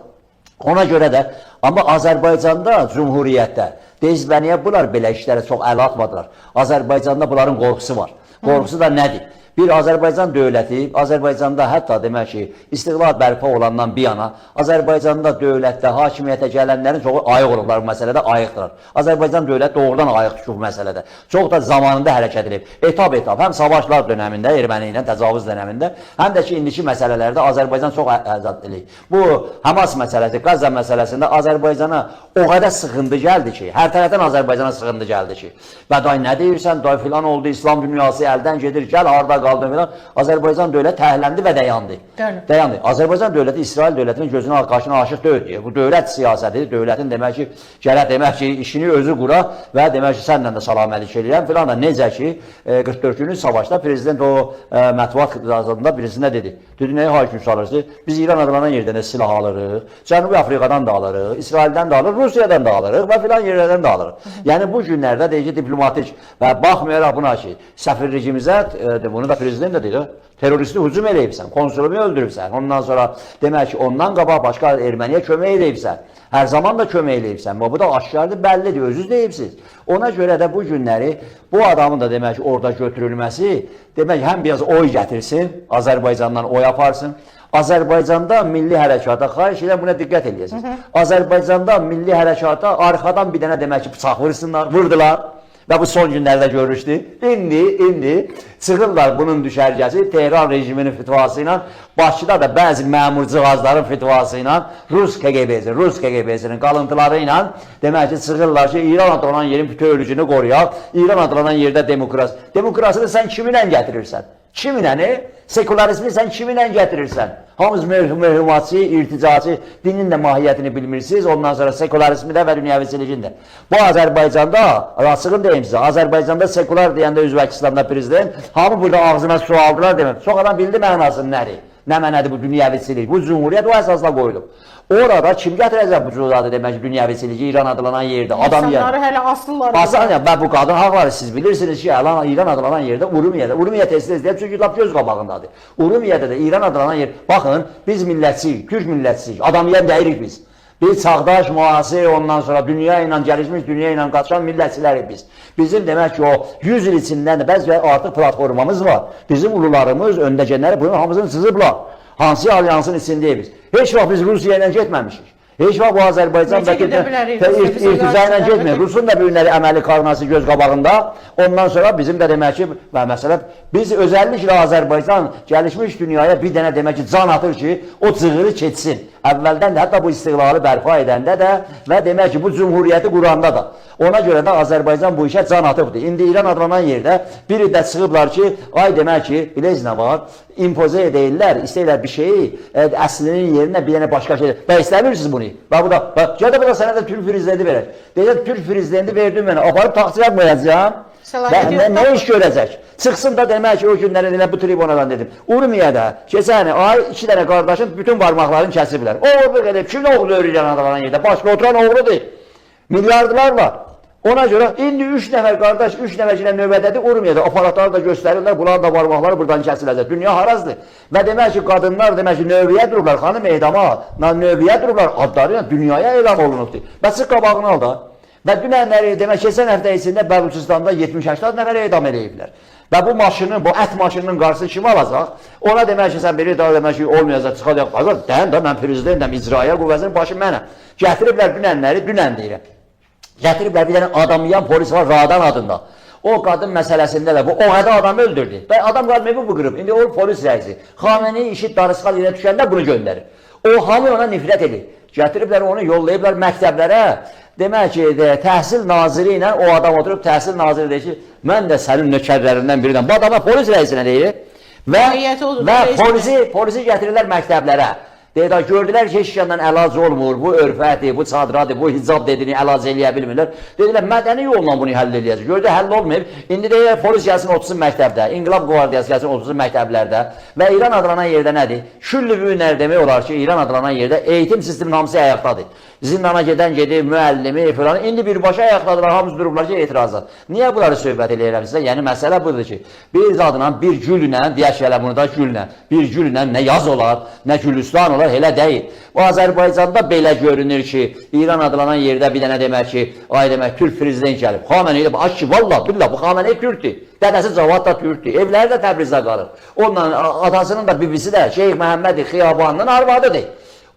Ona görə də, amma Azərbaycanda, Cumhuriyyətdə, deyirsiz, niyə bunlar belə işlərə çox əl atmadılar? Azərbaycanda bunların qorxusu var. Qorxusu da nədir? Bir Azərbaycan dövləti, Azərbaycanda hətta demək ki, istiqlal bərpa olandan bir yana, Azərbaycanda dövlətdə hakimiyyətə gələnlərin çoxu ayıq olublar bu məsələdə, ayıqdırlar. Azərbaycan dövlət doğrudan ayıq düşüb bu məsələdə. Çox da zamanında hərəkət edib. Etap-etap, həm savaşlar dönəmində, erməni ilə təcavüz dönəmində, həm də ki, indiki məsələlərdə Azərbaycan çox əzab eləyib. Bu Həmas məsələsi, Qəzza məsələsində Azərbaycana o qədər sıxıntı gəldi ki, hər tərəfdən Azərbaycana sıxıntı gəldi ki, və day nə deyirsən, day filan oldu, İslam dünyası əldən gedir, gəl harda qaldın filan. Azərbaycan dövləti təhləndi və dayandı. Bəli. Dayandı. Azərbaycan dövləti İsrail dövlətinin gözünə qarşına aşıq deyil. Bu dövlət siyasətidir. Dövlətin demək ki, gərək demək ki, işini özü qura və demək ki, sənlə də salam əlik eləyirəm filan da. Necə ki, 44 günlük savaşda prezident o mətbuat iclasında birisində dedi. Dedi, nəyə hakim salırsınız? Biz İran adlanan yerdən də silah alırıq, Cənubi Afrikadan da alırıq, İsraildən də alırıq, Rusiyadan da alırıq və filan yerlərdən də alırıq. Yəni bu günlərdə deyir ki, diplomatik və baxmayaraq buna ki, səfirligimizə, bunu da prezident də dedi, terroristi hücum eləyibsən, konsulumu öldürübsən, ondan sonra demək ki, ondan qabaq başqa erməniyə kömək eləyibsən, hər zaman da kömək eləyibsən və bu da aşkardır, bəllidir, özünüz deyibsiniz. Ona görə də bu günləri bu adamın da demək ki, orada götürülməsi, demək ki, həm biraz oy gətirsin, Azərbaycandan oy aparsın. Azərbaycanda milli hərəkata, xahiş edirəm buna diqqət eləyəsiniz. Azərbaycanda milli hərəkata arxadan bir dənə demək ki, bıçaq vursunlar, vurdular. Və bu son günlərdə görüşdü. İndi çıxırlar bunun düşərgəsi Tehran rejiminin fitvası ilə, Bakıda da bəzi məmurcığazların fitvası ilə, Rus KGB-si, Rus KGB-sinin qalıntıları ilə demək ki, çıxırlar ki, İran adlanan yerin bütövlüyünü qoruyaq, İran adlanan yerdə demokrasi. Demokrasini sən kiminlə gətirirsən? Kiminlə? Sekularizmi sən kiminlə gətirirsən? Hamınız mövhumatçı, irticaçı, dinin də mahiyyətini bilmirsiniz, ondan sonra sekularizmi də və dünyəviçiliyin də. Bu Azərbaycanda, açığını deyim sizə, Azərbaycanda sekular deyəndə Özbəkistanda prezident, hamı burada ağzına su aldılar demək. Çox adam bildi mənasını nədir? Nə mənədir bu dünyəviçilik? Bu cumhuriyyət o əsasla qoyulub. Orada kim gətirəcək bu cürədir demək ki, dünyəviçilik İran adlanan yerdə? Adam yer. İnsanları hələ asırlar. Aslan ya, və bu qadın haqları siz bilirsiniz ki, İran adlanan yerdə Urumiyədə, Urumiyə tez-tez deyək, çünki lap göz qabağındadır. Urumiyədə də İran adlanan yer, baxın, biz millətçiyik, türk millətçiyik, adam yiyən deyirik biz. Biz çağdaş, müasir, ondan sonra dünya ilə gəlişmiş, dünya ilə qaçan millətçilərik biz. Bizim demək ki, o 100 il içindən də bəzi artıq platformamız var. Bizim ulularımız, öndəgənləri bunun hamısını sızıblar. Hansı alyansın içindəyik biz. Heç vaxt biz Rusiya ilə getməmişik. Heç vaxt bu Azərbaycan Necə gedə bilər irtica ilə getmir. Rusun da bu günləri əməli karnası göz qabağında. Ondan sonra bizim də demək ki, və məsələ biz özəlliklə Azərbaycan gəlişmiş dünyaya bir dənə demək ki, can atır ki, o cığırı keçsin. Əvvəldən də hətta bu istiqlalı bərpa edəndə də və demək ki, bu cümhuriyyəti quranda da. Ona görə də Azərbaycan bu işə can atıbdır. İndi İran adlanan yerdə biri də çıxıblar ki, ay demək ki, bilirsiz nə var? İmpoze edirlər, istəyirlər bir şeyi, əslinin yerinə bir dənə başqa şey. Və istəmirsiniz bunu. Və bu da, bax, gəl də bu da sənə də Türk prezidenti verək. Deyirlər Türk prezidenti verdim mənə, aparıb taxtaya qoyacağam. Və nə iş görəcək? Çıxsın da demək ki, o günləri elə bu tribunadan dedim. Urmiyədə keçən ay 2 dənə qardaşın bütün barmaqlarını kəsiblər. Oğurluq edib, kim oğurluq İran adlanan yerdə? Başqa oturan oğrudur. Milyardlar var. Ona görə indi 3 nəfər qardaş, 3 nəfər ilə növbədədir Urmiyədə. Aparatları da göstərirlər, bunların da barmaqları buradan kəsiləcək. Dünya harazdır. Və demək ki, qadınlar demək ki, növbəyə durublar, xanım edama, növbəyə durublar, adları ilə dünyaya elan olunubdur. Və çıx qabağını al da. Və dünənləri demək, keçən həftə içində Bəluçistanda 70-80 nəfər edam eləyiblər. Və bu maşının, bu ət maşınının qarşısını kim alacaq? Ona demək ki, sən biri daha demək ki, olmayacaq, çıxacaq. Ağa, dayan da mən prezidentəm, icraiyyə qüvvəsinin başı mənəm. Gətiriblər dünənləri, dünən deyirəm. Gətiriblər bir dənə adamlayan polis var Radan adında. O qadın məsələsində də bu o qədər adam öldürdü. Və adam qadın evi bu qırıb. İndi o polis rəisi. Xamenei işi darısqal yerə düşəndə bunu göndərir. O hamı ona nifrət edir. Gətiriblər onu yollayıblar məktəblərə. Demək ki, təhsil naziri ilə o adam oturub təhsil naziri deyir ki, mən də sənin nökərlərindən birinəm. Bu adama polis rəisinə deyir. Və, və polisi gətirirlər məktəblərə. Deyir, gördülər ki, heç yandan əlac olmur, bu örfədir, bu çadradır, bu hicab dediyini əlac eləyə bilmirlər. Dedilər, mədəni yolla bunu həll eləyəcək. Gördü, həll olmayıb. İndi deyir, polis gəlsin otursun məktəbdə, İnqilab Qvardiyası gəlsin otursun məktəblərdə. Və İran adlanan yerdə nədir? Küllü günlər demək olar ki, İran adlanan yerdə eğitim sisteminin hamısı ayaqdadır. Zindana gedən gedir, müəllimi falan. İndi birbaşa ayaqdadılar, hamısı durublar ki, etiraza. Niyə bunları söhbət eləyirəm sizə? Yəni, məsələ budur ki, bir zadla, bir güllə, deyək ki, elə bunu da güllə, bir güllə nə yaz olar, nə gülüstan olar, elə deyil. Bu Azərbaycanda belə görünür ki, İran adlanan yerdə bir dənə demək ki, ay demək, Türk prezident gəlib. Xamenei də, ay ki, vallah, billah, bu Xamenei Türkdür. Dədəsi Cavad da Türkdür. Evləri də Təbrizdə qalır. Onunla atasının da bibisi də Şeyx Məhəmməd Xiyabanının arvadıdır.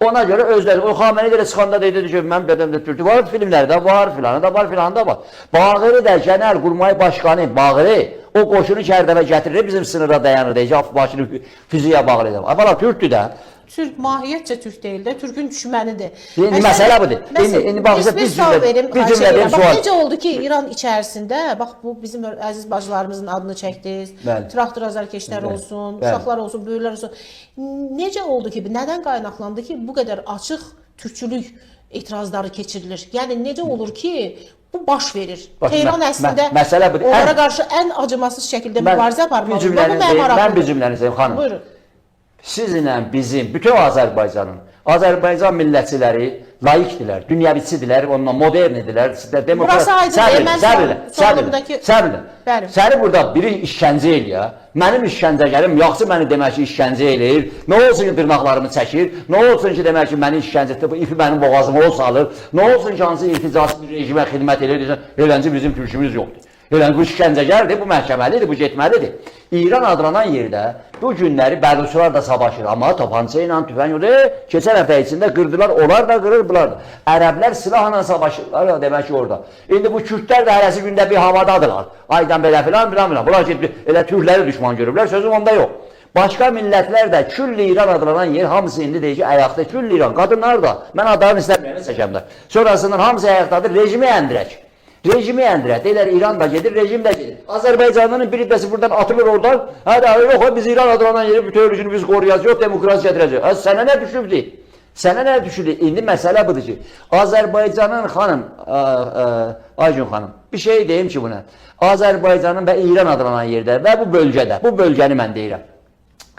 Ona görə özləri, o Xamenei də çıxanda dedi ki, mənim dədəm də Türkdür. Var filmlərdə var, filanı da var, filanı da var. Bağırı da Genel Qurmay Başqanı Bağırı o qoşunu Kərdəvə gətirir, bizim sınıra dayanır, deyir ki, başını füzəyə bağlayır. Bala Türkdür də. Türk mahiyyətcə Türk deyil də, Türkün düşmənidir. İndi məsələ budur. İndi bax bir sual verim. Bir cümlə verim sual. Bax necə oldu ki, İran içərisində, bax bu bizim əziz bacılarımızın adını çəkdiniz. Bəli. Traktor azarkeşlər olsun, bəli, uşaqlar olsun, böyüklər olsun. Necə oldu ki, nədən qaynaqlandı ki, bu qədər açıq türkçülük etirazları keçirilir? Yəni necə olur ki, bu baş verir? Bax, Tehran əslində məsələ budur. Onlara qarşı ən acımasız şəkildə mübarizə aparmalıdır. Mən bir cümləni deyim, xanım. Buyurun. Sizinlə bizim, bütün Azərbaycanın, Azərbaycan millətçiləri laikdirlər, dünyəviçidirlər, onunla modernidirlər, demokrat. Səbr. Səni burada biri işgəncə eləyir. Mənim işgəncəgərim yaxşı məni demək ki, işgəncə eləyir. Nə olsun ki, dırnaqlarımı çəkir, nə olsun ki, demək ki, məni işgəncə etdi, bu ipi mənim boğazıma o salır, nə olsun ki, hansı irticası bir rejimə xidmət eləyir, deyirsən, eləncə bizim türkümüz yoxdur. Elə bu işgəncəgərdir, bu məhkəməlidir, bu getməlidir. İran adlanan yerdə bu günləri bəluçular da savaşır, amma tapança ilə, tüfəng yoxdur. Keçən həftə içində qırdılar, onlar da qırır, bunlar da. Ərəblər silahla savaşırlar, demək ki, orada. İndi bu kürdlər də hərəsi gündə bir havadadılar. Aydan belə filan, filan, filan. Bunlar ki, elə türkləri düşman görüblər, sözüm onda yox. Başqa millətlər də küllü İran adlanan yer hamısı indi deyir ki, ayaqda küllü İran. Qadınlar da, mən adlarını istəmirəm, çəkəm də. Sonrasından hamısı ayaqdadır, rejimi əndirək. Rejimi əndirək. Deyirlər, İran da gedir, rejim də gedir. Azərbaycanın bir hissəsi buradan atılır oradan. Hə, yox, biz İran adlanan yeri bütövlüyünü biz qoruyacağıq, yox, demokrasi gətirəcəyik. Hə, sənə nə düşübdür? Sənə nə düşübdür? İndi məsələ budur ki, Azərbaycanın xanım, Aygün xanım, bir şey deyim ki buna. Azərbaycanın və İran adlanan yerdə və bu bölgədə, bu bölgəni mən deyirəm.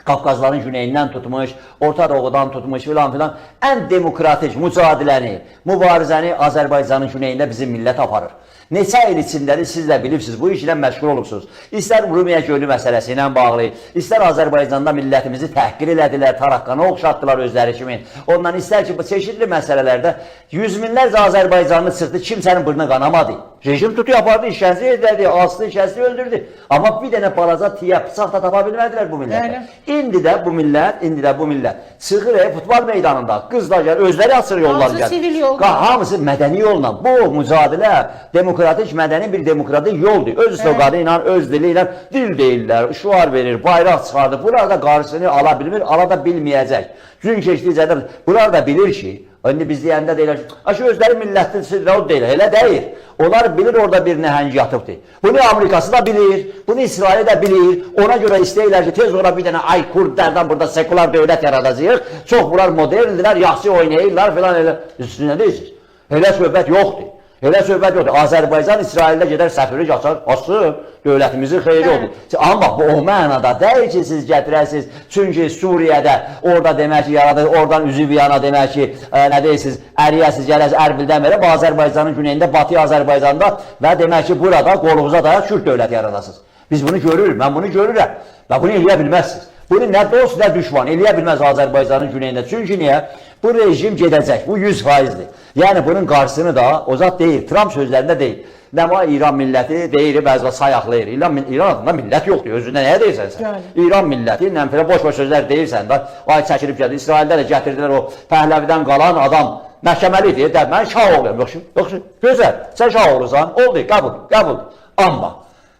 Qafqazların güneyindən tutmuş, Orta Doğudan tutmuş filan filan ən demokratik mücadiləni, mübarizəni Azərbaycanın güneyində bizim millət aparır. Neçə il içindədir, siz də bilirsiniz, bu işlə məşğul olubsunuz. İstər Rumiya gölü məsələsi ilə bağlı, istər Azərbaycanda millətimizi təhqir elədilər, taraqqana oxşatdılar özləri kimi. Ondan istər ki, bu çeşidli məsələlərdə yüz minlərcə Azərbaycanlı çıxdı, kimsənin burnu qanamadı. Rejim tutu apardı, işgəncə edildi, asdı, kəsdi, öldürdü. Amma bir dənə balaca tiyə, bıçaq da tapa bilmədilər bu millətə. İndi də bu millət, indi də bu millət çıxır futbol meydanında, qızlar gəlir, özləri açır yollar Hamısı gəlir. sivil yolla. Hamısı mədəni yolla. Bu mücadilə demokratik, mədəni bir demokratik yoldur. Öz sloqanı ilə, öz dili ilə dil deyirlər, şüar verir, bayraq çıxardır. Bunlar da qarşısını ala bilmir, ala da bilməyəcək. Gün keçdikcə də bunlar da bilir ki, indi biz deyəndə deyirlər ki, aşı özləri millətlidir, o deyil, elə deyil. Onlar bilir orada bir nəhəng yatıbdır. Bunu Amerikası da bilir, bunu İsrail də bilir. Ona görə istəyirlər ki, tez ora bir dənə ay kurdlardan burada sekular dövlət yaradacağıq. Çox bunlar moderndirlər, yaxşı oynayırlar filan elə. Siz nə deyirsiniz? Elə söhbət yoxdur. Elə söhbət yoxdur. Azərbaycan İsraildə gedər səfirlik açar, açsın, dövlətimizin xeyri oldu. Amma bu o mənada deyil ki, siz gətirəsiniz. Çünki Suriyədə orada demək ki, yaradır, oradan üzü bir yana demək ki, nə deyirsiniz, əriyəsiz, gələsiz Ərbildən verib Azərbaycanın güneyində, Batı Azərbaycanda və demək ki, burada qolunuza dayaq Kürd dövləti yaradasınız. Biz bunu görürük, mən bunu görürəm və bunu eləyə bilməzsiniz. Bunu nə dost, nə düşman eləyə bilməz Azərbaycanın güneyində. Çünki niyə? Bu rejim gedəcək, bu 100%-dir. Yəni bunun qarşısını da o zat deyil, Tramp sözlərində deyil. Nəma İran milləti deyir, bəzi vaxt sayaqlayır. İran adında millət yoxdur, özündə nəyə deyirsən sən? Yəni. İran milləti ilə belə boş-boş sözlər deyirsən də, ay çəkilib gəldi. İsraildə də gətirdilər o Pəhləvidən qalan adam məhkəməlidir. Də, mən şah oğluyam. Yoxsa, yoxsa, gözəl, sən şah oğlusan, oldu, qəbul, qəbul. Amma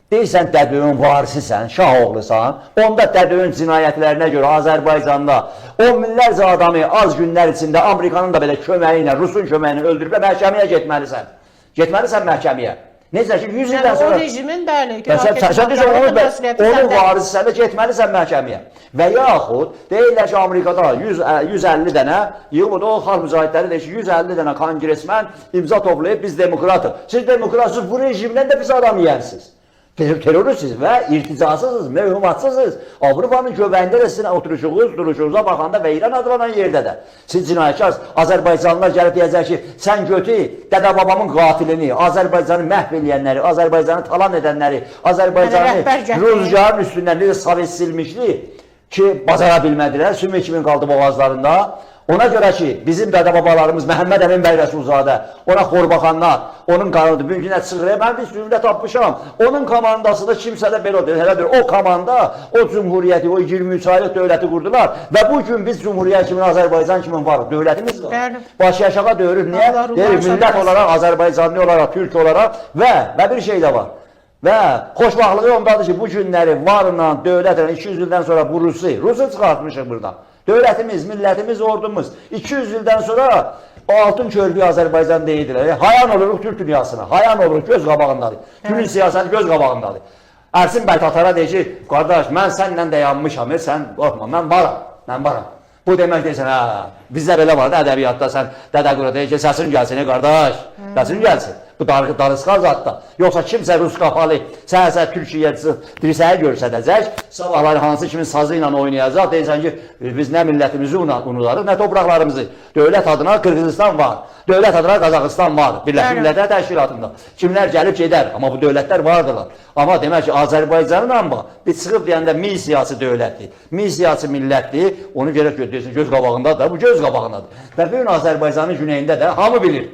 deyirsən dədöyün varisisən, şah oğlusan, onda dədöyün cinayətlərinə görə Azərbaycanda on minlərcə adamı az günlər içində Amerikanın da belə köməyi ilə, Rusun köməyi ilə öldürüb məhkəməyə getməlisən. Getməlisən məhkəməyə. Necə ki 100 Yəni ildən o sonra rejimin bəli, sən deyirsən onun varisisən də getməlisən məhkəməyə. Və yaxud deyirlər ki, Amerikada 150 dənə yığıldı, o xalq mücahidləri deyir ki, 150 dənə konqresmen imza toplayıb biz demokratıq. Siz demokratsız bu rejimdən də biz adam yeyərsiniz. Teröristsiniz və irticasızsınız, mevhumatsızsınız. Avropanın göbəyində də sizin oturuşunuz, duruşunuza baxanda və İran adlanan yerdə də. Siz cinayətkarsınız. Azərbaycanlılar gəlib deyəcək ki, sən götü dədə-babamın qatilini, Azərbaycanı məhv eləyənləri, Azərbaycanı talan edənləri, Azərbaycanı rüzgarın üstündən necə sovet silmişdi ki, bacara bilmədilər, sümük kimi qaldı boğazlarında. Ona görə ki, bizim dədə-babalarımız Məhəmməd Əmin bəy Rəsulzadə, ona xor baxanlar, onun qanıdır. Bugün günə çıxır, mən bir cümlə tapmışam. Onun komandasında kimsə də belə deyil, elə bir o komanda, o cümhuriyyəti, o 23 aylıq dövləti qurdular və bu gün biz cümhuriyyət kimi, Azərbaycan kimi varıq, dövlətimiz var. Bəli. Başı aşağı döyürük. Niyə? Deyirik, millət olaraq, Azərbaycanlı olaraq, Türk olaraq və bir şey də var. Və xoşbaxtlığı ondadır ki, bu günləri varla, dövlətlə 200 ildən sonra bu Rusu çıxartmışıq buradan. Dövlətimiz, millətimiz, ordumuz 200 ildən sonra o altın körpüyü Azərbaycan deyirdilər. Hayan oluruq Türk dünyasına, hayan oluruq göz qabağındadır. Günün siyasəti göz qabağındadır. Ersin bəy Tatara deyir ki, qardaş mən səninlə dayanmışam, sən qorxma, mən varam, mən varam. Bu demək deyirsən, hə, bizdə belə var da ədəbiyyatda sən Dədə Qura deyir ki, səsin gəlsin, qardaş, səsin gəlsin. Bu darısqal zatda. Yoxsa kimsə Rus qapalı, səhər-səhər Türkiyəyə dirsəyi göstərəcək, sabahları hansı kimin sazı ilə oynayacaq, deyirsən ki, biz nə millətimizi unudarıq, nə torpaqlarımızı. Dövlət adına Qırğızistan var, dövlət adına Qazaxıstan var, Birləşmiş Millətlər Təşkilatında. Kimlər gəlib gedər, amma bu dövlətlər vardılar. Amma demək ki, Azərbaycanın amma bir çıxıb deyəndə missiyası dövlətdir, missiyası millətdir, onu gerək deyirsən, göz qabağındadır, bu göz qabağındadır. Və bu gün Azərbaycanın güneyində də hamı bilir.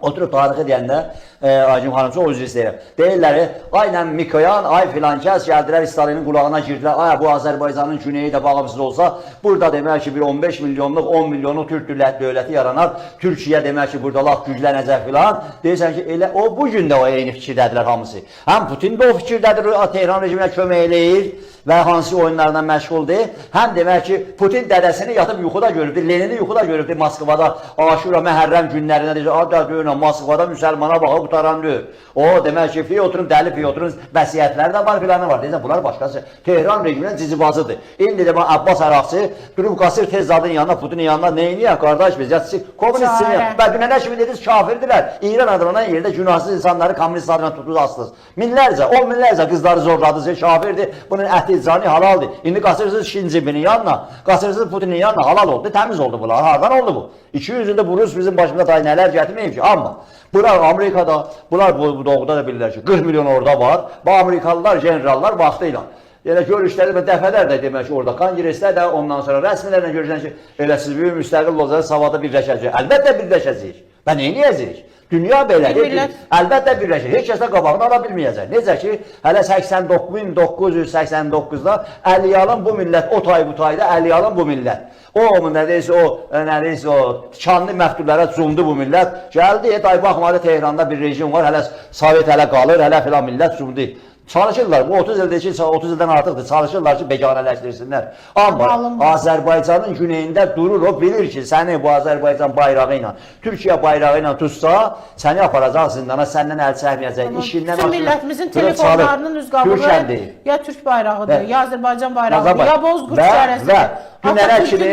Oturub tarixi deyəndə, Aycım xanım, çox üzr istəyirəm. Deyirlər, aynən Mikoyan, ay filan kəs gəldilər Stalinin qulağına girdilər. Ay bu Azərbaycanın güneyi də bağımsız olsa, burada demək ki, bir 15 milyonluq, 10 milyonluq Türk dövləti yaranar. Türkiyə demək ki, burada lap güclənəcək filan. Deyirsən ki, elə o bu gün də o eyni fikirdədirlər hamısı. Həm Putin də o fikirdədir, Tehran rejiminə kömək eləyir və hansı oyunlarla məşğuldur. Həm demək ki, Putin dədəsini yatıb yuxuda görübdü, Lenini yuxuda görübdü Moskvada Aşura, Məhərrəm günlərində deyir, adə deyirəm, Moskvada müsəlmana baxıb qutaran deyir. O demək ki, Fyotrun, dəli Fyotrun vəsiyyətləri də var, filanı var. Deyirsən, bunlar başqası. Tehran rejiminə cicibazıdır. İndi də Abbas Araqçı durub qaçır tez zadın yanına, Putinin yanına neyniyək qardaş biz? Ya kommunistsiniz. Və dünənə kimi dediniz kafirdirlər. İran adlanan yerdə günahsız insanları kommunist adına tutdunuz, astınız. Minlərcə, on minlərcə qızları zorladınız, kafirdir. Bunun əti Əti, canı halaldır. İndi qaçırsınız Şi Cinpinin yanına, qaçırsınız Putinin yanına, halal oldu, təmiz oldu bunlar. Hardan oldu bu? 200 ildə bu Rus bizim başımıza day nələr gətirməyib ki, amma bunlar Amerikada, bunlar bu doğuda da bilirlər ki, 40 milyon orada var. Bu Amerikalılar, generallar vaxtı ilə. Elə görüşləri və dəfələrlə demək ki, orada konqresdə də ondan sonra rəsmilərlə görüşən ki, elə siz böyük müstəqil olacaqsınız, savada birləşəcək. Əlbəttə birləşəcəyik. Və nə edəcəyik? Dünya belədir. Əlbəttə birləşir. Heç kəs də qabağını ala bilməyəcək. Necə ki, hələ 89.989-da Əliyalın bu millət, o tay bu tayda Əliyalın bu millət. O nədəysə o, nədəysə o tikanlı məftullara cumdu bu millət. Gəldi, day baxmadı Tehranda bir rejim var, hələ Sovet hələ qalır, hələ filan millət cumdu. Çalışırlar, bu 30 ildir ki, 30 ildən artıqdır, çalışırlar ki, beganələşdirsinlər. Amma Azərbaycanın güneyində durur, o bilir ki, səni bu Azərbaycan bayrağı ilə, Türkiyə bayrağı ilə tutsa, səni aparacaq zindana, səndən əl çəkməyəcək, işindən Bütün millətimizin telefonlarının üz qabığı ya Türk bayrağıdır, ya Azərbaycan bayrağıdır, ya Bozqurd şərəsidir. Dünənə kimi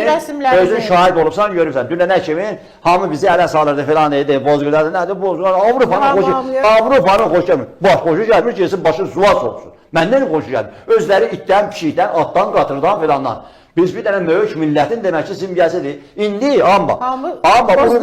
özün şahid olubsan, görürsən. Dünənə kimi hamı bizi ələ salırdı filan dedi, Bozqurd, nədir Bozqurd, Avropanın xoşu, Avropanın xoşu gəlmir. Bax, xoşu gəlmir ki, başın suva soxsun. Məndən xoşu gəlmir. Özləri itdən, pişikdən, atdan, qatırdan filandan. Biz bir dənə böyük millətin demək ki, simgəsidir. İndi amma bu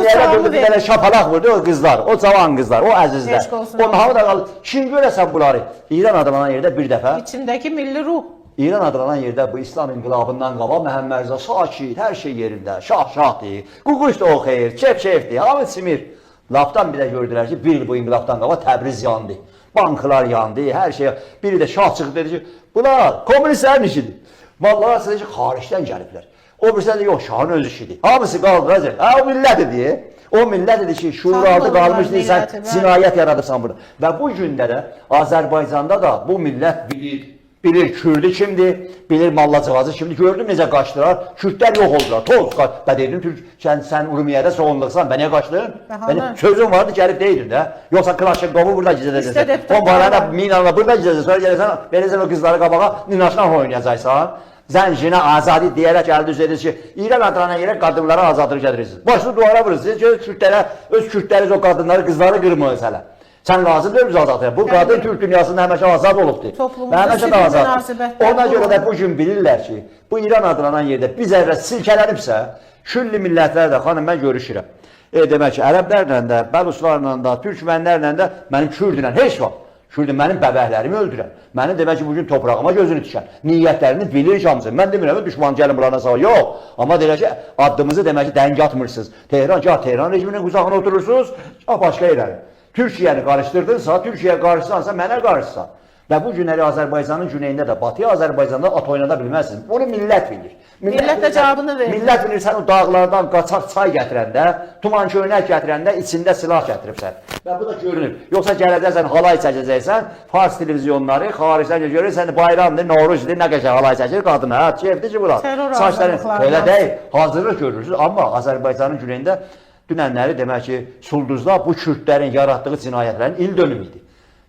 yerə durdu, bir dənə şapalaq vurdu o qızlar, o cavan qızlar, o əzizlər. Onun hamı da qalır. Kim görəsən bunları? İran adlanan yerdə bir dəfə. İçindəki milli ruh. İran adlanan yerdə bu İslam inqilabından qabaq Məhəmməd Rza sakit, hər şey yerində, şah şahdır, ququş da oxuyur, kef kefdir, hamı çimir. Lapdan bir də gördülər ki, bir il bu inqilabdan qabaq Təbriz yandı, banklar yandı, hər şey. Biri də şah çıxdı dedi ki, bunlar komünistlərin işidir. Vallahi sizə ki, xaricdən gəliblər. O birisi də yox, şahın öz işidir. Hamısı qaldıracaq. Hə, o millət idi. O millət idi ki, şuuraltı qalmışdı, sən cinayət yaradıbsan burada. Və bu gündə də Azərbaycanda da bu millət bilir. Bilir Kürdü kimdir, bilir Mallacığazı kimdir. Gördüm necə qaçdılar, Kürdlər yox oldular, toz qaç. Bə dedim, Türk, sən Urmiyədə soğunluqsan, bə niyə qaçdın? Bəli, sözüm vardı, gəlib deydin də. Yoxsa Klaşenkovu burada gizlədəcəksən. Bombalarla, minanla burada gizlədəcəksən. Sonra gəlirsən, verirsən o qızları qabağa, ninaşla oynayacaqsan. Zənginə azadi deyərək əldə düz edir ki, İran adlanan yerə qadınlara azadlıq gətirirsiniz. Başını duvara vurursunuz, öz Kürdlərə, öz Kürdləriniz o qadınları, qızları qırmırız hələ. Sən lazım deyil biz azadıq. Bu qadın Türk dünyasında həmişə azad olubdur. Həmişə də azaddır. Ona görə də bu gün bilirlər ki, bu İran adlanan yerdə bir zərrə silkələnibsə, külli millətlər də, xanım mən görüşürəm. Demək ki, ərəblərlə də, bəluslarla da, türkmənlərlə də, mənim kürdlə heç vaxt. Kürdün mənim bəbəhlərimi öldürən, mənim demək ki, bugün toprağıma gözünü tikən, niyyətlərini bilir ki, hamısı. Mən demirəm, düşman gəlin bularına sağ. Yox, amma deyirəm ki, addımızı demək ki, dəngə atmırsınız. Tehran, ya Tehran rejiminin qucağına oturursunuz, ya başqa yerləri. Türkiyəni qarışdırdınsa, Türkiyə qarışsansa, mənə qarışsan. Və bu günləri Azərbaycanın güneyində də, Batı Azərbaycanda at oynada bilməzsiniz. Bunu millət bilir. Millət də cavabını verir. Millət bilir, sən o dağlardan qaçaq çay gətirəndə, tuman köynək gətirəndə içində silah gətiribsən. Və bu da görünür. Yoxsa gələcəksən, halay çəkəcəksən, Fars televizyonları xaricdən görürsən, bayramdır, Novruzdur, nə qəşəng halay çəkir qadına, hə, keyfdir ki, bunlar. Saçları elə deyil, hazırlıq görürsünüz. Amma Azərbaycanın güneyində dünənləri demək ki, Sulduzda bu Kürdlərin yaratdığı cinayətlərin il dönümü idi.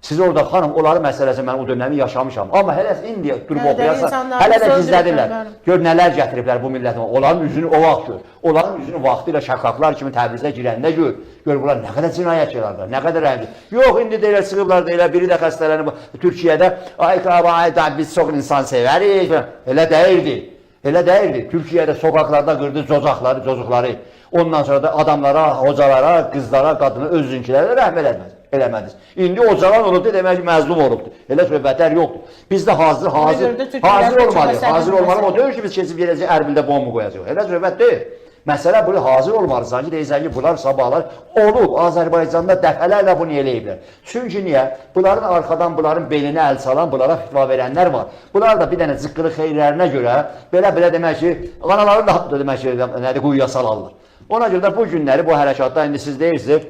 Siz orada xanım, onların məsələsi mən o dönəmi yaşamışam. Amma hələ indi durub oxuyarsan, hələ də gizlədirlər. Gör nələr gətiriblər bu millətin. Onların üzünü o vaxt gör. Onların üzünü vaxtı ilə şəqqaqlar kimi Təbrizə girəndə gör. Gör bunlar nə qədər cinayət yaradırlar, nə qədər rəhmli. Yox, indi də elə çıxıblar da elə biri də xəstələnib Türkiyədə. Ay, ay, biz çox insan sevərik. Elə deyirdi. Elə deyirdi. Türkiyədə sokaklarda qırdı cozaqları, cozuqları. Ondan sonra da adamlara, hocalara, qızlara, qadına, özünkilərə rəhm eləmədiniz. İndi o cavan olubdu, demək ki, məzlum olubdu. Elə söhbətlər yoxdur. Biz də hazır olmalıyıq. Hazır olmalıyıq. O deyil ki, biz keçib gedəcək Ərbildə bomba qoyacaq. Elə söhbət deyil. Məsələ bunu hazır olmalısan ki, deyirsən ki, bunlar sabahlar olub. Azərbaycanda dəfələrlə bunu eləyiblər. Çünki niyə? Bunların arxadan, bunların belinə əl salan, bunlara fitva verənlər var. Bunlar da bir dənə cıqqırı xeyirlərinə görə belə-belə demək ki, anaların da demək ki, nədir, quyuya salarlar. Ona görə də bu günləri bu hərəkatda indi siz deyirsiniz,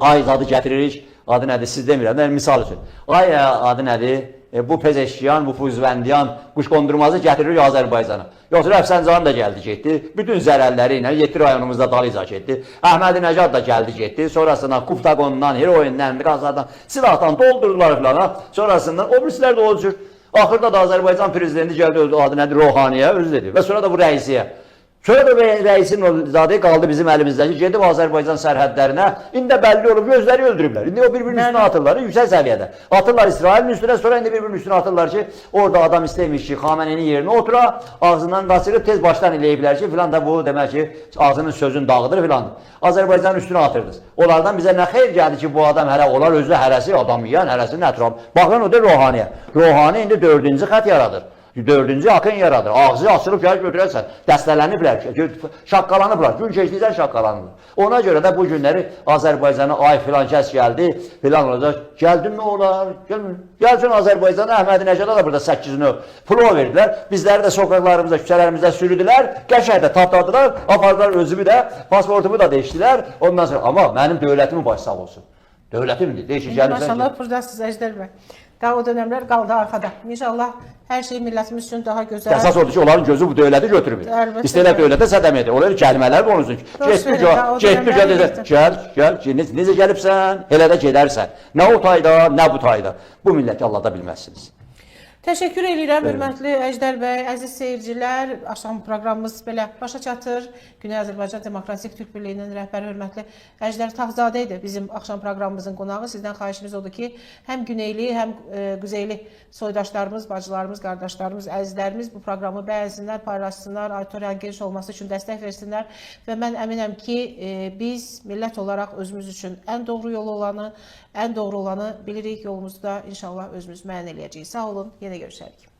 ay adı gətiririk, adı nədir, siz demirəm, yəni, misal üçün. Ay adı nədir, bu Pezeşkiyan, bu Fuzvəndiyan quşqondurmazı gətiririk Azərbaycana. Yoxsa Rəfsəncan da gəldi, getdi. Bütün zərərləri ilə 7 rayonumuzda dalıca getdi. Əhmədi Nəcad da gəldi, getdi. Sonrasından Kuptagondan, heroindən, qazadan, silahdan doldurdular filana. Sonrasından o birisilər də o cür. Axırda da Azərbaycan prezidenti gəldi, adı nədir, Ruhaniyə, özü dedi. Və sonra da bu rəisiyə. Sonra da rəisin o zadı qaldı bizim əlimizdəki, gedib Azərbaycan sərhədlərinə. İndi də bəlli olub, gözləri öldürüblər. İndi o bir-birinin üstünə atırlar, yüksək səviyyədə. Atırlar İsrailin üstünə, sonra indi bir-birinin üstünə atırlar ki, orada adam istəmiş ki, Xameneinin yerinə otura, ağzından qaçırıb tez başdan eləyiblər ki, filan da bu demək ki, ağzının sözünü dağıdır filan. Azərbaycanın üstünə atırdınız. Onlardan bizə nə xeyir gəldi ki, bu adam hələ onlar özü hərəsi adam yiyən, hərəsinin ətrafı. Baxın o da ruhaniyə. Ruhani indi dördüncü xətt yaradır. Dördüncü akın yaradır. Ağzı açılıb gəl götürərsən. Dəstələniblər, şaqqalanıblar. Gün keçdikcə şaqqalanırlar. Ona görə də bu günləri Azərbaycana ay filan kəs gəldi, filan olacaq. Gəldi nə olar? Gəlmir. Gəlsin Azərbaycana Əhmədi Nəcada da burada 8 növ pulu verdilər. Bizləri də sokaklarımızda, küçələrimizdə sürüdülər. Qəşəng də tapdadılar, apardılar özümü də, pasportumu da dəyişdilər. Ondan sonra amma mənim dövlətimin başı sağ olsun. Dövlətimdir. Deyir ki, gəlirsən. Maşallah buradasınız Əjdər bəy. Daha o dönemler qaldı arxada. İnşallah hər şey millətimiz üçün daha gözəl. Əsas odur ki, onların gözü bu dövləti götürmür. Əlbəttə. İstəyirlər dövlətə sədəm edir. Onlar kəlmələr də onun üçün. Doğru Getdi, söylüyor, getdi, o getdi. dövrlər Gəl, gəl, necə gəlibsən, elə də gedərsən. Nə o tayda, nə bu tayda. Bu milləti Allahda bilməzsiniz. Təşəkkür edirəm hörmətli Əjdər bəy, əziz seyircilər. Axşam proqramımız belə başa çatır. Güney Azərbaycan Demokratik Türk Birliyinin rəhbəri hörmətli Əjdər Tağızadə idi bizim axşam proqramımızın qonağı. Sizdən xahişimiz odur ki, həm güneyli, həm quzeyli soydaşlarımız, bacılarımız, qardaşlarımız, əzizlərimiz bu proqramı bəyənsinlər, paylaşsınlar, auditoriyanın geniş olması üçün dəstək versinlər və mən əminəm ki, biz millət olaraq özümüz üçün ən doğru yolu olanı, ən doğru olanı bilirik. Yolumuzu da inşallah özümüz müəyyən eləyəcəyik. Sağ olun, yenə görüşərik.